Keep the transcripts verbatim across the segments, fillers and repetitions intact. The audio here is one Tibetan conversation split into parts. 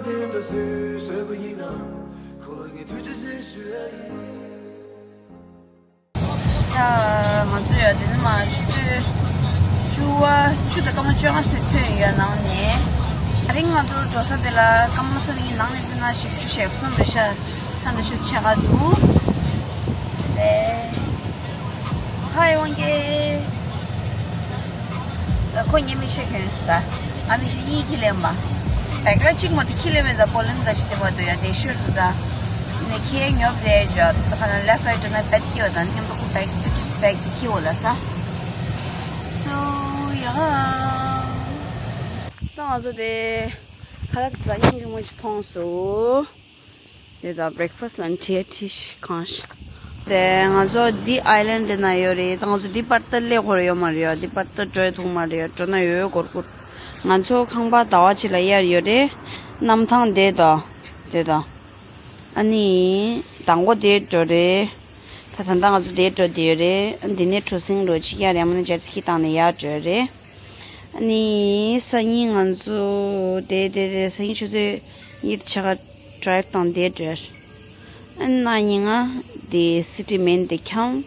དེ་འདྲ་སུས་བཟོས་པ་ཡིན་ནམ། ཁོ་ལ་ངས་ཐུགས་རྗེ་ཆེ་ཞུ་ཡ་ཡིན། ད་ང་ཚོ་ཡ་དེ་ནི་མ་ཆུ་ཚོད་བཅུ་པ་ཆུ་ཚོད་སྐར་མ་བཅོ་ལྔ་ཙམ་ཐོན་ཡོད་ནང་ནས། ད་རིང་ང་ཚོ་འགྲོ་ས་དེ་ལ་སྐར་མ་ས་རིང་ནང་ནས་བརྩིས་ན་བཞི་བཅུ་ཞེ་གསུམ་རེད་ཤག་ད་ནི་ཆུ་ཚོད་ཕྱེད་ཀ་འདུག་དེ། ཧའི་དབང་རྒྱལ། ཁོ་ངའི་མིག་ཤེལ་གྱོན་ས། ང་མིག་ཤེལ་གཉིས་འཁྱེར་སླེབས་པ། བེག་ལ་གཅིག་མ་གཏོགས་འཁྱེར་སླེབས་མེད་ཙང་པོ་ལིན་ག་ཅི་དེ་མ་གཏོགས་ཡ་དེ་ཤོར་འདུག་ད། ནས་ཁྱེད་ཉོབ་རེད་ཇོ་ད་ཁ་ན་ལེཕ་རའིཊ་ན་བེག་འཁྱེར་བ་དང་མཉམ་དུ་ཁོ་བེག་བེག་འཁྱེར་བ་ལ་ས། སོ་ཡ། ད་ང་ཚོ་དེ་ཁ་ལག་ཟ་སྙིང་རྗེ་མོ་ཅིག་མཐོང་སོང་། དེ་དང་བྷི་རེག་ཕ་སི་ལ་འཕྲད་ཁྲིད་གང་ཞིག་དེ་ང་ཚོ་འདི་ཨའི་ལན་ཌི་ནང་ཡོད་རེད། ད་ང་ཚོ་འདི་པར་ཏི་སླེབས་ཁོར་ཡོད་མ་རེད་ཡ། འདི་པར་ཏི་འགྲོ་ཐུབ་མ་རེད་ཡ། འགྲོ་ན་ཡོད་ཡོད་སྐོར་སྐོར། ང་ཚོ་ཁང་པ་ཟླ་བ་གཅིག་ལ་གཡར་ཡོད་རེད། གནམ་ཐང་དེ་དང་། དེ་དང་། ཨ་ནི། དང་པོ་དེ་འགྲོ་རེད། ད་ད་ལྟ་ང་ཚོ་དེ་འགྲོ་དེ་ཡོད་རེད། ཨ་འདི་ནས་གྲུ་གཟིངས་རོ་གཅིག་གཡར་ཡང་མིན་ན་ཇེ་ཊི་སི་ཀི་བཏང་ནས་ཡར་འགྲོ་རེད། ཨ་ནི་སང་ཉིན་ང་ཚོ་དེ་དེ་དེ་སང་ཉིན་ཆུ་ཚོད་གཉིས་ཕྱེད་ཀ་ཌི་རའིབ་བཏང་དེ་འགྲོ། ཨ་ནི་གནངས་ཉིན་ང་དེ་སི་ཊི་མེན་དེ་འཁྱམ།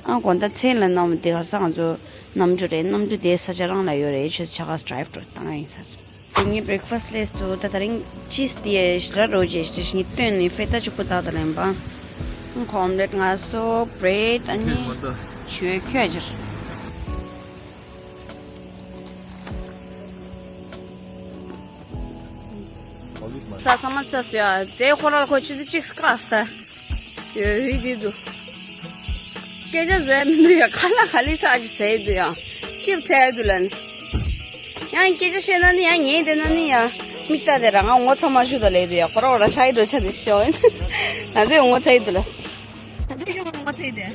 ཨ་དགོང་དག་མཚན་ལ་གནམ་དེ་གར་ས་ང་ཚོ་གནམ་གྲུ་རེད། གནམ་གྲུ་དེ་ས་ཆ་རང་ལ་ཡོད་རེད། ཆུ་ཚོད་ཕྱེད་ཀ་ཌི་རའིབ་འགྲོ་བཏང་ཡིན་ས། དེ་ངས་བྷི་རེག་ཕ་སི་ལས་སུ་ད་ད་རིང་ཅིས་དེ་ཞི་ར་རོ་ཇེ་ཞི་ཞི་བཏོན་ནས་ཕེ་ཏ་ཅུ་པོ་ད་ད་ལེན་པ། ཁོ་ཨོམ་ལེཊ་ང་སོ་བྷི་རེཌ་ཨ་ནི་ཞུ་ཁྱོད་ཅིར། ས་ས་མ་ས་སུ་ཡ་དེ་ཁོ་ར་ཁོ་ཆུ་ཚོད་གཅིག་སྐག་ས། ཡོད་རིག་རིག་འདུག་སྐད་ཆ་བཟོས་མི་འདུག་ཡ། ཁ་ལ་ཁ་ལི་ས་ཅིག་ཟེར་འདུག་ཡ། ཅིག་ཚད་འདུག་ལན། ཡང་སྐད་ཆ་བཤད་ན་ནི་ཡང་ཉན་བསྡད་ན་ནི་ཡ། མིག་ལྟ་དེ་རང་ང་ངོ་ཚ་མ་ཞུ་ད་ལས་འདུག་ཡ། ཁོ་ར་ཁོ་ར་ཤ་ཡི་འགྲོ་ཆ་འདུག་ཤོ། ང་ཚོས་ངོ་ཚ་ཡི་འདུག་ལ། ད་དུང་ཡང་ངོ་ཚ་ཡི་དེ།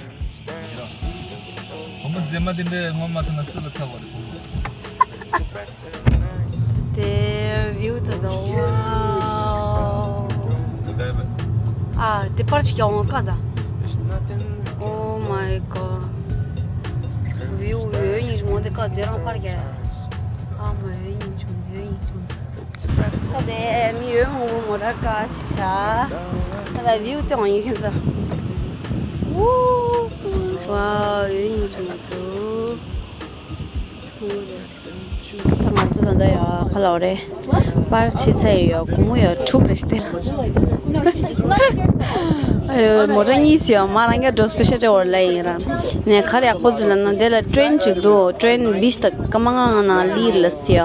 བུ་མོ་མཛེས་མ་དེ་འདྲས་ངོ་མ་ཚ་ན་སུ་ལ་ཚ་བ་རེད། དེ་བིའུ་དེ་དང་། ཝའོ། ཨ་དེ་པར་ཅིག་ཀྱང་འོང་ཀ་ད། Oh my god. བིའུ་ཡོད་ཡིན་མོ་དེ་ཀ་དེ་རང་པར་རྒྱ། ཨ་མ་ཡོད་ཡིན་ཆུང་ཡོད་ཡིན་ཆུང་། ད་དེ་མི་ཡོད་མང་པོ་མོ་ཊ་ཀ་ཞིག་ཤ། ད་ད་བིའུ་དེ་འོང་ཡིན་ཁྱོད་ཚོ། ཝའོ་ཡོད་ཡིན་ཆུང་དུ། ད་ང་ཚོ་ད་ལྟ་ཡ་ཁ་ལོ་རེད། པར་ཕྱི་ཚེ་ཡོད་ཡོད་སྒོར་མོ་ཡོད་དྲུག་རེད་ཤི་དེ་ལ། ཨ་ཡོད་མོ་ཊ་གཉིས་སུ་ཡོད་མ་རང་ག་འགྲོ་སྤེ་ཤལ་ཊི་འོར་ལ་ཡིན་ར། ནས་ག་རེ་ཡག་པོ་འདུག་ལབ་ན་དེ་ལ་ཊི་རེན་ཅིག་འདུག་ཊི་རེན་བིས་དང་སྐར་མ་ལྔ་ནང་ལི་ལ་སི་ཡ།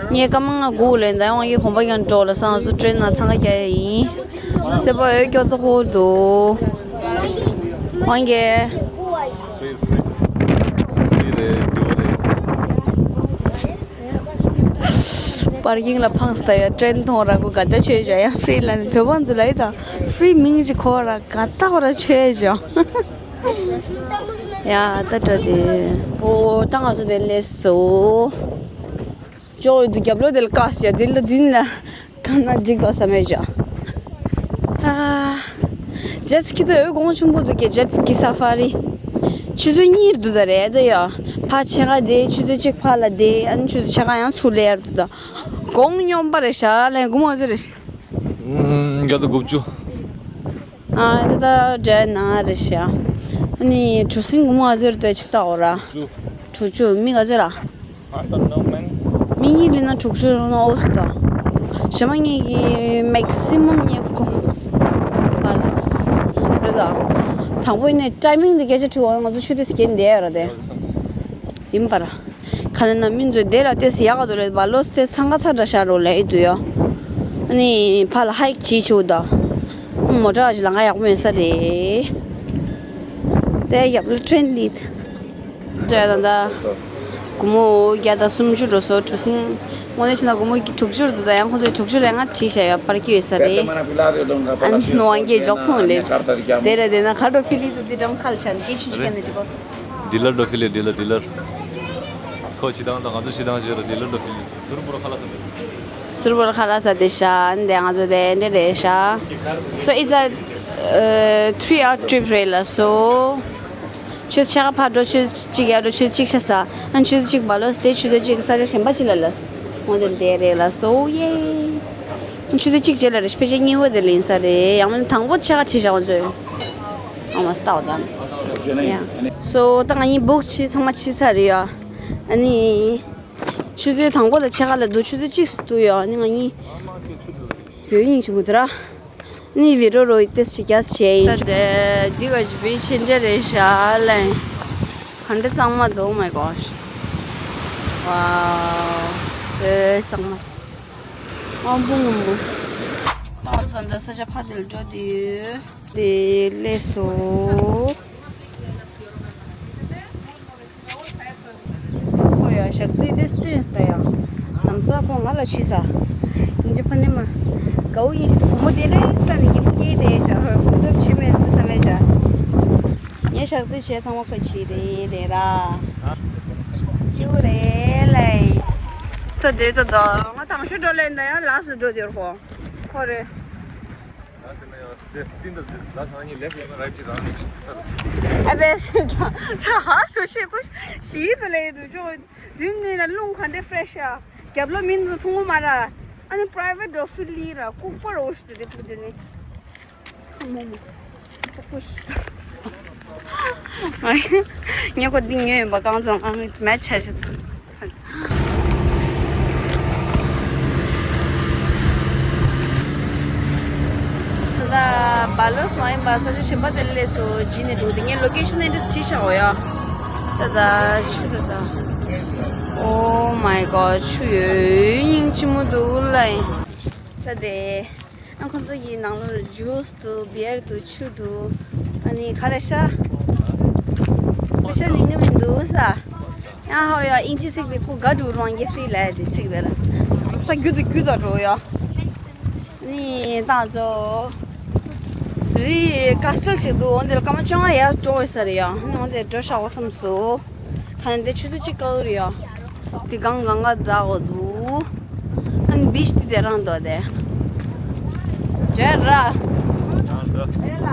ངས་སྐར་མ་ལྔ་སྒུག་ལས་ད་ཡོང་གི་གོམ་པ་ཀྱང་འགྲོ་ལ་སང་སུ་ཊི་རེན་ནང་འཚང་ཁ་རྒྱག་ཡ་ཡིན། སེ་པ་འོད་སྐྱོ་ཏོ་ཧོ་འདུག་དབང་གིས། པར་ཀིང་ལ་འཕངས་ཏེ་ཡ་ཊི་རེན་མཐོང་ར་གོ་ག་ད་ཆོས་བྱ་ཡ་ཧྥི་རི་ལ་ནི་བོད་པ་ཚོ་ལ་ཡི་ད་ཧྥི་རི་མིང་ཅིག་གོ་ར་ག་ད་གོ་ར་ཆོས་བྱ་ཡ་ད་འགྲོ་དེ་ཨོ་ད་ང་ཚོ་དེ་ལས་སོ་ཅོག་ཡོད་དུ་རྒྱབ་ལོ་དེ་ལ་བཀག་ཡ་དེ་ལ་དུན་ལ། གང་ན་འགྲིག་དོ་བསམ་མེད་ཅོ། ཨ། ཇེཊ་སི་ཀི་དེ་འོད་གོང་ཆེན་པོ་འདུག་གི་ཇེཊ་སི་ཀི་ས་ཕ་རི། ཆུ་ཚོད་གཉིས་འདུག་ད་རེད་དེ་ཡ། ཕ་ཆེ་ག་དེ་ཆུ་ཚོད་གཅིག་ཕ་ལ་དེ་ཨ་ནི་ཆུ་ཚོད་ཕྱེད་ཀ་ཡང་ཚུར་ལེར་འདུག་ད། གོང་སྙོམས་པ་རེད་ཤག་ལན་དགུ་མ་ཚོད་རེད། ཨུམ་བརྒྱ་དང་དགུ་བཅུ། ཨ་དེ་ད་འདྲ་ན་རེད་ཤག་ཨ་ནི་གྲུ་གཟིངས་དགུ་མ་ཚོད་དེ་ཆིག་ད་འོ་ར། དྲུག་ཅུ། དྲུག་ཅུ་མི་ག་ཚོད་ར། I don't know, man. མི་གཉིས་ལས་ན་དྲུག་ཅུ་རང་ན་ཨོ་སི་ད། ཞེ་མ་ངེད་ཀྱི་མེག་སི་མམ་ངེད་ཀོ། ཨ་ལ། རེད་ད། དང་པོ་ཡིན་ནའི་ཊའི་མིང་དེ་སྐད་ཆ་དྲི་བ་ང་ཚོ་ཆུ་དེ་སྐྱེལ་འདས་ཡ་ར་དེ། ཡིན་པར། ཁ་ལེ་ན་མི་ཚོས་དེ་ལ་ཏེ་སི་ཡག་ག་དུ་ལེ་བ་ལོ་སྟེ་ཚང་ག་ཚ་འདྲ་ཤ་རོ་ལེ་ཡི་དུ་ཡོ། ཨ་ནི་ཕ་ལ་ཧའིག་བྱེད་ཆུ་ད། མོ་ཊ་ཞིག་ལ་ང་ཡག་པོ་ཡོད་ས་རེད། དེ་ཡབ་ལ་ཊི་རེན་ལི། ད་ད་ད། སྒོར་མོ་བརྒྱ་དང་སུམ་ཅུ་འགྲོ་སོ་གྲུ་གཟིངས། དངོས་གནས་བྱས་ན་སྒོར་མོ་དྲུག་ཅུ་རེད་ད་ཡང་ཁོ་ཚོས་དྲུག་ཅུ་རེ་ལྔ་བྲིས་བཞག་ཡོད་པར་སྐྱོད་ས་རེད། ཨ་ནི་དབང་གིས་འཇོག་སོང་ལེ། དེ་ལ་དེ་ན་ཁ་འགྲོ་ཕི་ལི་དུ་དེ་འགྲམ་ཁ་ལ་ཆ་ནི་སྐད་ཆུང་ཆུང་ཀ་ནས་དྲི་བ། ཌི་ལར་འགྲོ་ཕི་ལི་ཌི་ལར་ཌི་ལར། ཁོ་ཕྱི་ཐང་དང་ང་ཚོ་ཕྱི་ཐང་བརྗེ་ར་ཌི་ལར་འགྲོ་ཕི་ལི་སུ་རུ་པུ་ར་ཁ་ལ་ས་དེ། སུ་རུ་པུ་ར་ཁ་ལ་ས་དེ་ཤ་འདི་ང་ཚོ་དེ་འདྲ་རེད་ཤ། So it's a uh, three hour trip རེད་ལ་སོ། ཆུ་ཚོད་ཕྱེད་ཀ་ཕར་འགྲོ་ཆུ་ཚོད་གཅིག་ཡར་འགྲོ་ཆུ་ཚོད་གཅིག་ཤ་ཟ། ཨ་ཆུ་ཚོད་གཅིག་བ་ལོ་སྟེ་ཆུ་ཚོད་གཅིག་ས་ཆ་གཞན་པ་ཅིག་ལ་ལ་སོ། འོ་དེ་འདི་རེད་ལ་སོ་ཡེ། ཆུ་ཚོད་གཅིག་རྗེས་ལ་རེད། ཕལ་ཆེར་གཉིས་པ་དེ་ལ་ཡིན་ས་རེད། ཡང་མིན་དང་པོ་ཕྱེད་ཀ་ཕྱེ་བཞག་ཚོད། ཨ་མ་སྟག་དང་། ཡ། སོ་ད་ང་གཉིས་བུག་བྱས་ཚང་མ་ཕྱེ་ས་རེད་ཡ། ཨ་ནི། ཆུ་ཚོད་དང་པོ་དང་ཕྱེད་ཀ་ལ་འདུག་ཆུ་ཚོད་གཅིག་སུ་འདུག་ཡ། ཨ་ནི་ང་གཉིས། ཡོད་ཡིན་ཆི་མོ་དེ་ར། ཨ་ནི་བི་རོ་རོ་ཡི་ཏེས་ཅིག་རྒྱ་ཆེ་ཡིན། ད་དེ་འདི་ག་ཅི་བི་ཆེན་ཇེ་རེད་ཤ་ལེ། ག་འདྲ་གཙང་མ་འདུག Oh my gosh. Wow. ཨེ་གཙང་མ། དབང་པོ་སྔོན་པོ། ད་ང་ཚོ་འདི་ས་ཆ་ཕ་དེ་ལ་འགྲོ་དུས། དེ་ལས་སོ། ཁོ་ཡ་ཞག་རྩི་དེ་སྟོན་ས་ཡ། ལམ་སང་ཁོ་ང་ལ་ཆུས་ས། ཡིན་གྱི་ཕ་ནི་མ། དགའ་བོ་ཡིན་ཞིག་བུ་མོ་དེ་ལས་ས་ནི་ཡིན་པ་སྐྱེས་དེ་ཞག་ཁོ་ཚོ་ཆུ་མེད་ཚུ་ས་མེད་ཞག་ངས་ཞག་རྩི་བྱས་ཚང་མ་ཁོ་ཆུས་རེད་རེད་ར། སྐྱིད་པོ་རེད་ལེ། ད་དེ་ད་ད་ང་དང་ཤོད་འགྲོ་ལེ་འདི་ཡང་ལགས་སུ་འགྲོ་དེར་ཁོ། ཁོ་རེད། ཨ་བེ། ཧ་སུ་ཤེ་ཀུ་ཤི་དུ་ལེ་དུ་ཅོ། དུས་ནི་ན་རླུང་ག་འདྲ་ཧྥེ་ཤ། རྒྱབ་ལོ་མིན་དུ་ཐུང་ངུ་མ་ར། ཨ་ནི་པྲའི་ཝེ་ཊི་ཨོ་ཕི་ལི་ར་ལྐུགས་པ་ར་འོ་ཤི་དུ་དེ་ཕུག་དེ་ནི། ཁ་མོ་མོ། ཀུ་ཤི། ཨ་ཡ། ཉེ་གོ་འདི་ཉོས་ཡོད་པ་གང་བྱུང་ཨ་མི་མེད་ཆ་ཞིག་དང་། ད་ལྟ་བ་ལོ་སོང་ཡིན་པ་ས་ཆ་གཞན་པ་དེ་ལས་སུ་བྱིན་ནས་འདུག་དེ་ངས་ལོ་ཀེ་ཤན་ཨེ་འདྲས་བྲིས་བཞག་ཡོད། ད་ད་ཆུ་ད་ད། Oh my god. ཆུ་ཡོད་སྙིང་རྗེ་མོ་འདུག་ལ་ཡིན། ད་དེ། ཨ་ཁོ་ཚོ་ཡི་ནང་ལོགས་ལ་ཇུས་འདུག་བི་ཡར་འདུག་ཆུ་འདུག་ཨ་ནི་ག་རེ་ཤ། ཤ་ནི་ངའི་མི་འདུག་ས། ཡང་ཧ་ཡ་ཨིན་ཇི་ཚིག་དེ་ཁོ་ག་འགྲོ་རང་གི་ཧྥི་ལ་དེ་ཚིག་དེ་ལ། ས་རྒྱུ་དུ་རྒྱུ་དང་འགྲོ་ཡ། ནི་ཏང་ཙོ། རི་ཀ་སི་ཊལ་ཞིག་འདུག་འོན་ཏེ་སྐར་མ་བཅོ་ལྔ་ཡར་འགྲོ་ཡོད་ས་རེད་ཡ། ནི་འོན་ཏེ་འགྲོ་ཤག་འོ་བསམ་སོ། ཁ་ནས་འདི་ཆུ་ཚོད་གཅིག་བཀག་རེད་ཡ། འདི་གང་གང་ག་འཛག་འོ་འདུག་ཨ་ནི་བིཆ་འདི་དེ་རང་འདུག་དེ། འདྲ་ར། ཡང་འདྲ། ཨེ་ལ།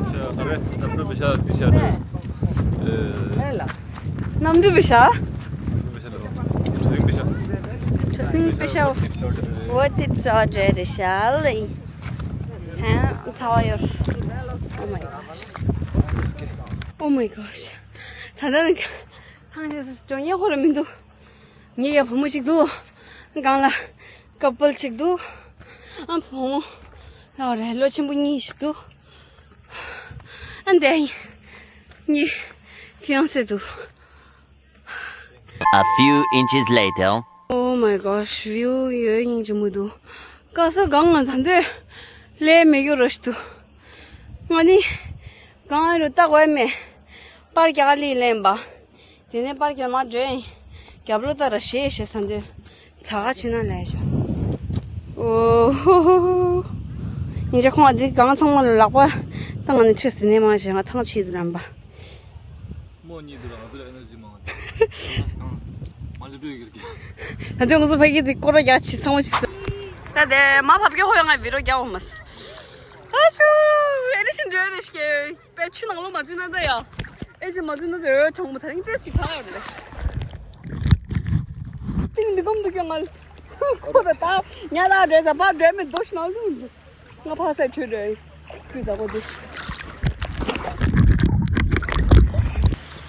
ཤ་ཨ་རེ་གནམ་གྲུ་པེ་ཤ་འདི་ཤ་རེད། ཨེ་ལ། གནམ་གྲུ་པེ་ཤ། གྲུ་གཟིངས་པེ་ཤ། གྲུ་གཟིངས་པེ་ཤ། Worth it so ཇེ་རེ་ཤ་ལེ། ཧན་ཚ་བ་ཡོར། Oh my gosh. Oh my gosh. ད་ལྟ་ནི་ཐང་ཆད་སོ་ཇོ་ཉེ་ཁོ་ར་མི་འདུག་ངའི་ཡ་བུ་མོ་གཅིག་འདུག་སྒང་ལ་ཀ་པལ་གཅིག་འདུག་ཨ་བུ་མོ་ལ་རེ་ལོ་ཆེན་པོ་གཉིས་ཤིག་འདུག་ཨ་འདྲ་ཡིན། ངའི་ཧྥི་ཡོང་སེ་འདུག A few inches later. Oh my gosh, view ཡོད་སྙིང་རྗེ་མོ་འདུག་ཀ་ས་གང་ང་ད་འདོད་ལས་མི་རྒྱུ་རོ་ཞིག་འདུག་ང་ནི་གང་རུ་ལྟ་དགོས་མེད། པར་རྒྱག་ལི་ལེན་པ། དེ་ནས་པར་རྒྱག་མ་འགྲོ་ཡིན། རྒྱབ་ལོ་ལྟ་ར་ཞེས་ཞེས་ས་འདོད། ཚ་ག་ཕྱི་ན་ལས་ཤོག་ཨོ་ཧོ་ཧོ་ཧོ། ཉིན་ཞག་ཁོང་འདི་གང་ཚང་མ་ལ་ལག་པ་བཏང་ནས་ཁྲིད་ཟིན་ནས་མ་བྱས་ང་ཐང་ཆད་དུ་རམ་པ། མོ་གཉིས་འདུག་ང་ཚོ་ལ་ཨེ་ནར་ཇི་མང་། ང་ཚོ་ཕ་གི་འདི་སྐོར་ར་རྒྱག་ཆེ་ཚང་མ་ཆེ་ཚོ། ད་དེ་མ་ཕབ་ཀྱི་ཧོ་ཡང་ང་བི་རོ་རྒྱག་འོ་མ་སི། ཨ་ཆུ། ཨེ་ནི་ཤིན་འགྲོ་རེ་ཤི་གེ། པའི་ཆུ་ནང་ལོ་མ་འཛུལ་ན་ད་ཡ། ཨེ་ཅི་མ་འཛུལ་ན་ད་ཡོད་གྲོང་མོ་ད་རིང་ཏེ་ཞིག་གྲགས་ཡོད་རེད། ཏིང་འདི་སྒོམ་འདུག་ཀྱང་ང་ཁོ་ད་ད་ཉ་ད་རེད་ད་ཕ་འགྲོས་མེད་རྡོ་ཞིག་ནང་བཟུང་འདུག་ང་ཕ་སའི་ཆོས་རེད། ཁུལ་ད་གོ་འདུག་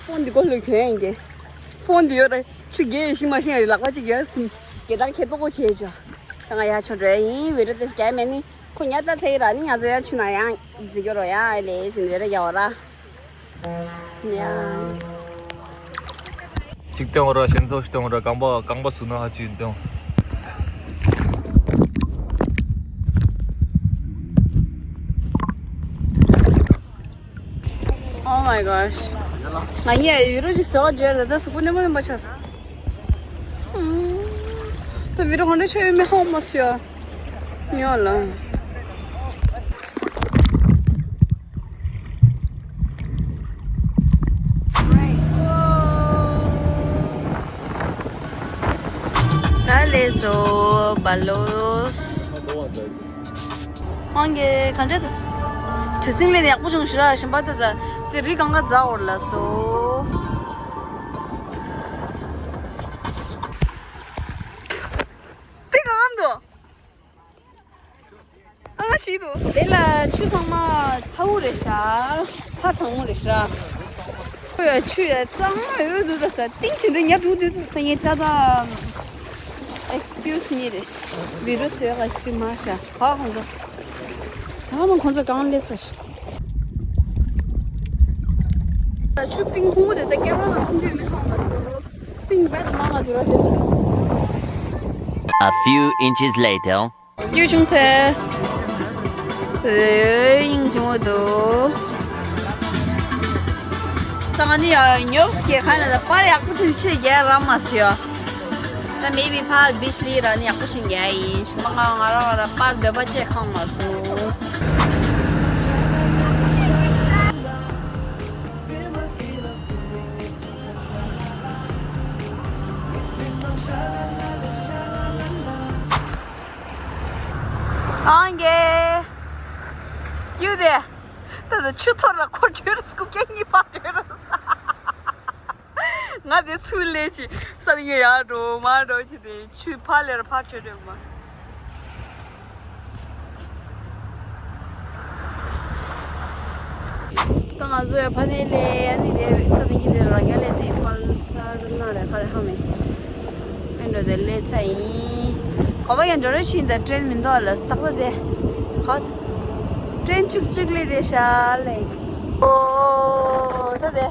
ཕོན་འདི་གོ་ལོས་གྱོན་ཡིན་གྱི། ཕོན་འདི་ཡོད་རེད། ཆུ་རྒྱས་ཤིང་མ་ཤིང་རེད་ལག་པ་གཅིག་རྒྱས་སུ། རྒྱལ་དར་ཁེ་ཏོག་གོ་བྱས་ཆོག་ད་ང་ཡ་ཆོ་འགྲོ་ཡིན་བི་རི་ཏེ་རྒྱ་མེད་ནི། ཁོ་ཉ་ད་ཚེ་ཡི་ར་ནི་ང་ཚོ་ཡ་ཆུ་ན་ཡང་འཛི་གྱོ་རོ་ཡ་ཨེ་ལེ་ཞིང་རེ་རེ་རྒྱ་བ་ར། ཡ། གཅིག་སྟོན་ར་གཞན་ཚོ་སྟོན་ར་རྐང་པ་རྐང་པ་ཟུག་ན་ཧ་ཅིག་སྟོན། Oh my gosh. ང་ཡི་ཡུ་རོ་ཅིག་ཟ་བ་འདྲ་ལ་ད་གཟུགས་པོ་ནེམ་པོ་ནེམ་པོ་ཆགས། ད་བི་རོ་ག་འདྲ་ཆགས་ཡོད་མེད་ཧ་མ་ཤེས། ཉོ་ལ། ད་ལས་སོ་བ་ལོས། ཧང་གེ་ག་འདྲ་ད། གྲུ་གཟིངས་ལས་ཡག་པོ་བྱུང་ཞུ་ར་ཞིམ་པ་ད་ད། དེ་རི་གང་ག་འཛག་འོར་ལ་སོ། དེ་གང་འདུག་དེ་ལ་ཆུ་ཚང་མ་ཚ་བོ་རེད་ཤག་ཚ་གྲང་མོ་རེད་ཤག་ཁོ་ཡ་ཆུ་ཡ་གཙང་མ་ཡོད་འདུག་ད་ས་ཏིང་ཆེན་དུ་ཉ་དྲུག་དུས་ས་ངའི་ཏྲ་ད་excuse me རེད་ཤག་བི་རུ་སུ་ཡ་ག་ཤི་མ་ཤག་ག་ཁོང་ཚོ་ད་མ་ཁོང་ཚོ་གང་ལས་ཚ་ཤག་ཆུ་པིང་ཁུང་བུ་དེ་ད་ཀེམ་ར་ནང་ཁུང་བུ་མི་ཁང་ལ་སོ་པིང་བད་མང་ལ་དུ་ར་དེ། A few inches later. སྐྱིད་བྱུང་ཟེར། ཨེ་ཡིན་བྱུང་བ་འདུག་ད་ང་ནི་ཡ་ཉོབ་སྐྱེ་ཁ་ནས་ད་པར་ཡག་པོ་ཕྱིན་ཆེ་རྒྱལ་ར་མ་སུ་ཡ། ད་མེ་བི་ཕ་བིཆ་ལི་ར་ནི་ཡག་པོ་ཕྱིན་རྒྱལ་ཡིན་ཞིག་མ་ང་ང་རང་ར་པར་འདོད་པ་ཆེ་ཁང་མ་སུ། ཨང་གེ་ཡུ་དེ། ད་ད་ཆུ་ཐོར་ར་ཁོ་བྲོས་ར་སྐུ་སྐྱེ་གཉིས་པ་བྲོས་ར། ང་དེ་ཚུར་ལས་ཅི་ས་ནི་ངས་ཡར་འགྲོ་མར་འགྲོ་ཅི་དེ་ཆུ་ཕར་ལས་ར་ཕར་བྲོས་འགྲོ་མ། ད་ང་ཚོ་ཡ་ཕ་ནས་ལས་ཨ་ནི་རེད་ས་ནི་གི་དེ་རང་རྒྱ་ལས་སེ་ཕལ་སར་ན་རེ་ཁ་རེ་ཧ་མེ། ཨེ་འགྲོ་དེ་ལས་ཚ་ཡིན། གོ་བ་ཡང་འགྲོ་རེ་ཤིན་ད་ཏྲེན་མི་འདུག་ཨ་ལ་སྟག་ད་དེ། ཧ། ཏྲེན་ཅུག་ཅུག་ལས་དེ་ཤ་ལེ། ཨོ་ད་དེ།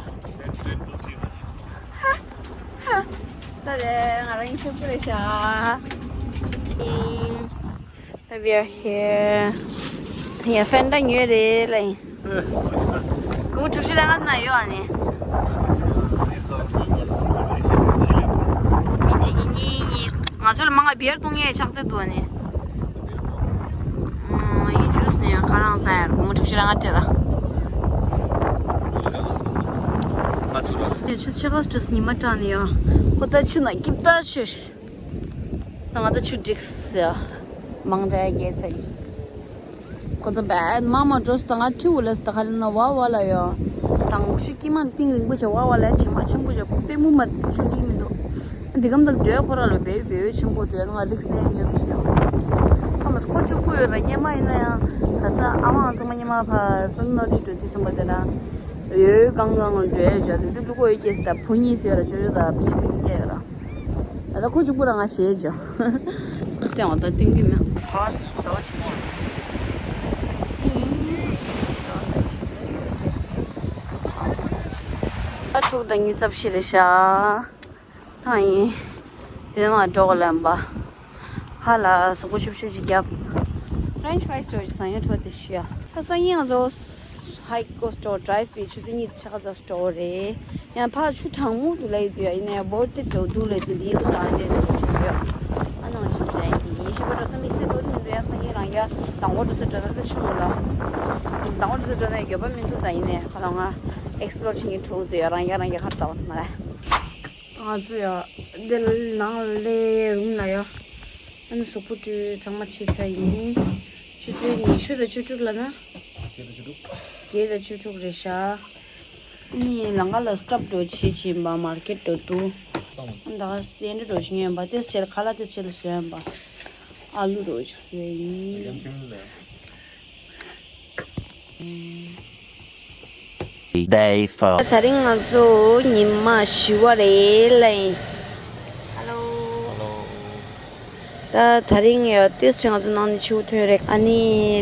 ད་དེ་ང་རང་གི་ཕྱུག་པོ་རེད་ཤག We are here. ཡ་ཧྥན་ཏ་ཉོས་རེད་ལ་ཡིན། དགུ་དྲུག་ཅུ་རེ་ལྔ་ན་ཡོད་ཨ་ནི། མི་གཅིག་གིས་གཉིས་གཉིས། ང་ཚོ་ལ་མང་ང་བི་ཡར་བཏུང་ངས་ཆག་ཚེ་འདུག་ཨ་ནི། ཨོ་ཡིན་ཇུས་ནས་ཁ་རང་ཟ་ཡར་དགུ་དྲུག་ཅུ་རེ་ལྔ་སྤྲད་ར། ང་ཚོ་ར། ཆུ་ཆེ་ཁ་ཅུས་ཉི་མ་དྲངས་ནས་ཡོད། ཁོ་ད་ཆུ་ན་སྐྱིབས་ལྟར་ཆུ། ད་ང་ད་ཆུ་འགྲིགས་ཡ། མང་དྲགས་རྒྱལ་ཚ་ཡིན། ཁོ་ད་བད་མ་མ་འགྲོ་སོང་ད་ང་ཁྲིའུ་ལ་སོང་ད་ཁ་ལ་ན་བ་བ་ལ་ཡོད། དང་པོ་ཤི་ཀི་མ་གཏིང་རིང་པོ་བྱ་བ་བ་ལ་ཇེ་མ་ཆེན་པོ་བྱ་ཁོ་པེ་མུ་མ་ཆུ་ལི་མི་འདུག་འདི་གམ་དང་འགྲོས་ཁོ་ར་ལ་བེའུ་བེའུ་ཆེན་པོ་དུ་ཡ་ང་རིགས་ནས་ཉོས་སོང་ཡ། ཁ་མ་ཁོ་ཆུ་ཁུ་ཡོད་ལ་སྙེ་མ་ཡིན་ན་ཡང་ག་ས་ཨ་མ་ཚང་མ་སྙེ་མ་ཕ་སོན་ནོ་རི་འགྲོ་དུས་སམ་པ་དེ་ན་ཡོད་གང་གང་ལ་འགྲོས་བྱ་དུས་དུ་ལུ་གོ་ཡོད་སྐྱེས་ད་བུ་གཉིས་ཟེར་ལ་ཆོས་ཆོས་ད་བུ་གཉིས་དུ་སྐྱེས་ཡོད་ལ། ད་ལྟ་ཁོ་གཅིག་པུ་རང་ང་ཞེད་ཅོ། ལྟེ་བ་ད་ཏིང་གི་མེད། ཧ་ད་བ་ཆེན་མོ། ད་དྲུག་དང་ཉི་ཤུ་རྩ་བཞི་རེད་ཤག་ད་ཡིན། དེ་མ་འགྲོ་ག་ལམ་པ། ཧ་ལ་གཟུགས་པོ་ཆུབ་ཆུབ་ཅིག་བརྒྱབ། French fries ཅོ་ཅིག་ཟ་ཡ་འཕྲོ་དེ་ཤི་ཡ། ད་སང་ཉིན་ང་ཚོ་ཧའི་ཀོ་སི་ཊོར་ཌ་རའིབ་པའི་ཆུ་ཚོད་གཉིས་ཆ་ག་ཚ་སི་ཊོར་རེད། ཡང་ཕར་ཆུ་གྲང་མོ་འདུག་ལབ་ཡོད་དུས་ཡ་ཡིན་ནའི་བོར་ཏི་འགྲོ་འདུག་ལབ་དུས་འདིའི་ལོ་དང་འདྲེས་འདུག་ཆུ་འགྲོ་ཡ། ཨ་ནང་ཆུ་འདྲ་ཡིན་ཡིན་ཤི་པ་འགྲོ་ས་དམིགས་བསལ་འགྲོ་དུས་མི་འདུག་ཡ། སང་ཉིན་རང་རྒྱ་དང་པོ་འགྲོ་ས་འགྲོ་ན་ད་ཆུ་མོ་ལ། དང་པོ་འགྲོ་ས་འགྲོ་ན་འགྱོད་པ་མི་འདུག་ད་ཡིན་ནའི་ཁ་ལ་ང་ཨེག་སི་པོ་ལོར་བྱེད་མཁན་གྲོགས་དེ་ཡ་རང་རྒྱ་རང་རྒྱ་ཁ་ལ་ལྟ་བ་མ་རེད། ང་ཚོ་ཡ་འདི་ལ་ནང་ལ་སླེབས་རུམ་ལ་ཡ། ཨ་ནི་གཟུགས་པོ་དུས་ཚང་མ་ཕྱི་ཚ་ཡིན། ཆུ་ཚོད་ཉི་ཤུ་དང་བཅུ་དྲུག་ལ་ན། བརྒྱད་དང་བཅུ་དྲུག་བརྒྱད་དང་བཅུ་དྲུག་རེད་ཤག་ཨ་ནི་ལམ་ཁ་ལ་སི་ཊོབ་འགྲོ་བྱེད་བཞིན་པ་མར་ཀེཊ་འགྲོ་འདུག་ཨ་ནི་ད་ག་སེ་འདྲ་འགྲོ་བཞིན་ཡོད་པ་དེ་ཕྱེད་ཁ་ལག་དེ་ཕྱེད་ལ་བཟོས་ཡོད་པ། ཨ་ལུ་འགྲོ་བྱེད་བཟོས་ཡིན། Day four. ད་རིང་ང་ཚོ་ཉི་མ་བཞི་པ་རེད་ལ་ཡིན། Hello. Hello. ད་ད་རིང་ཡ་ཏིས་ཆེ་ང་ཚོ་ནང་ནས་ཕྱིའུ་ཐོན་རེད། ཨ་ནི་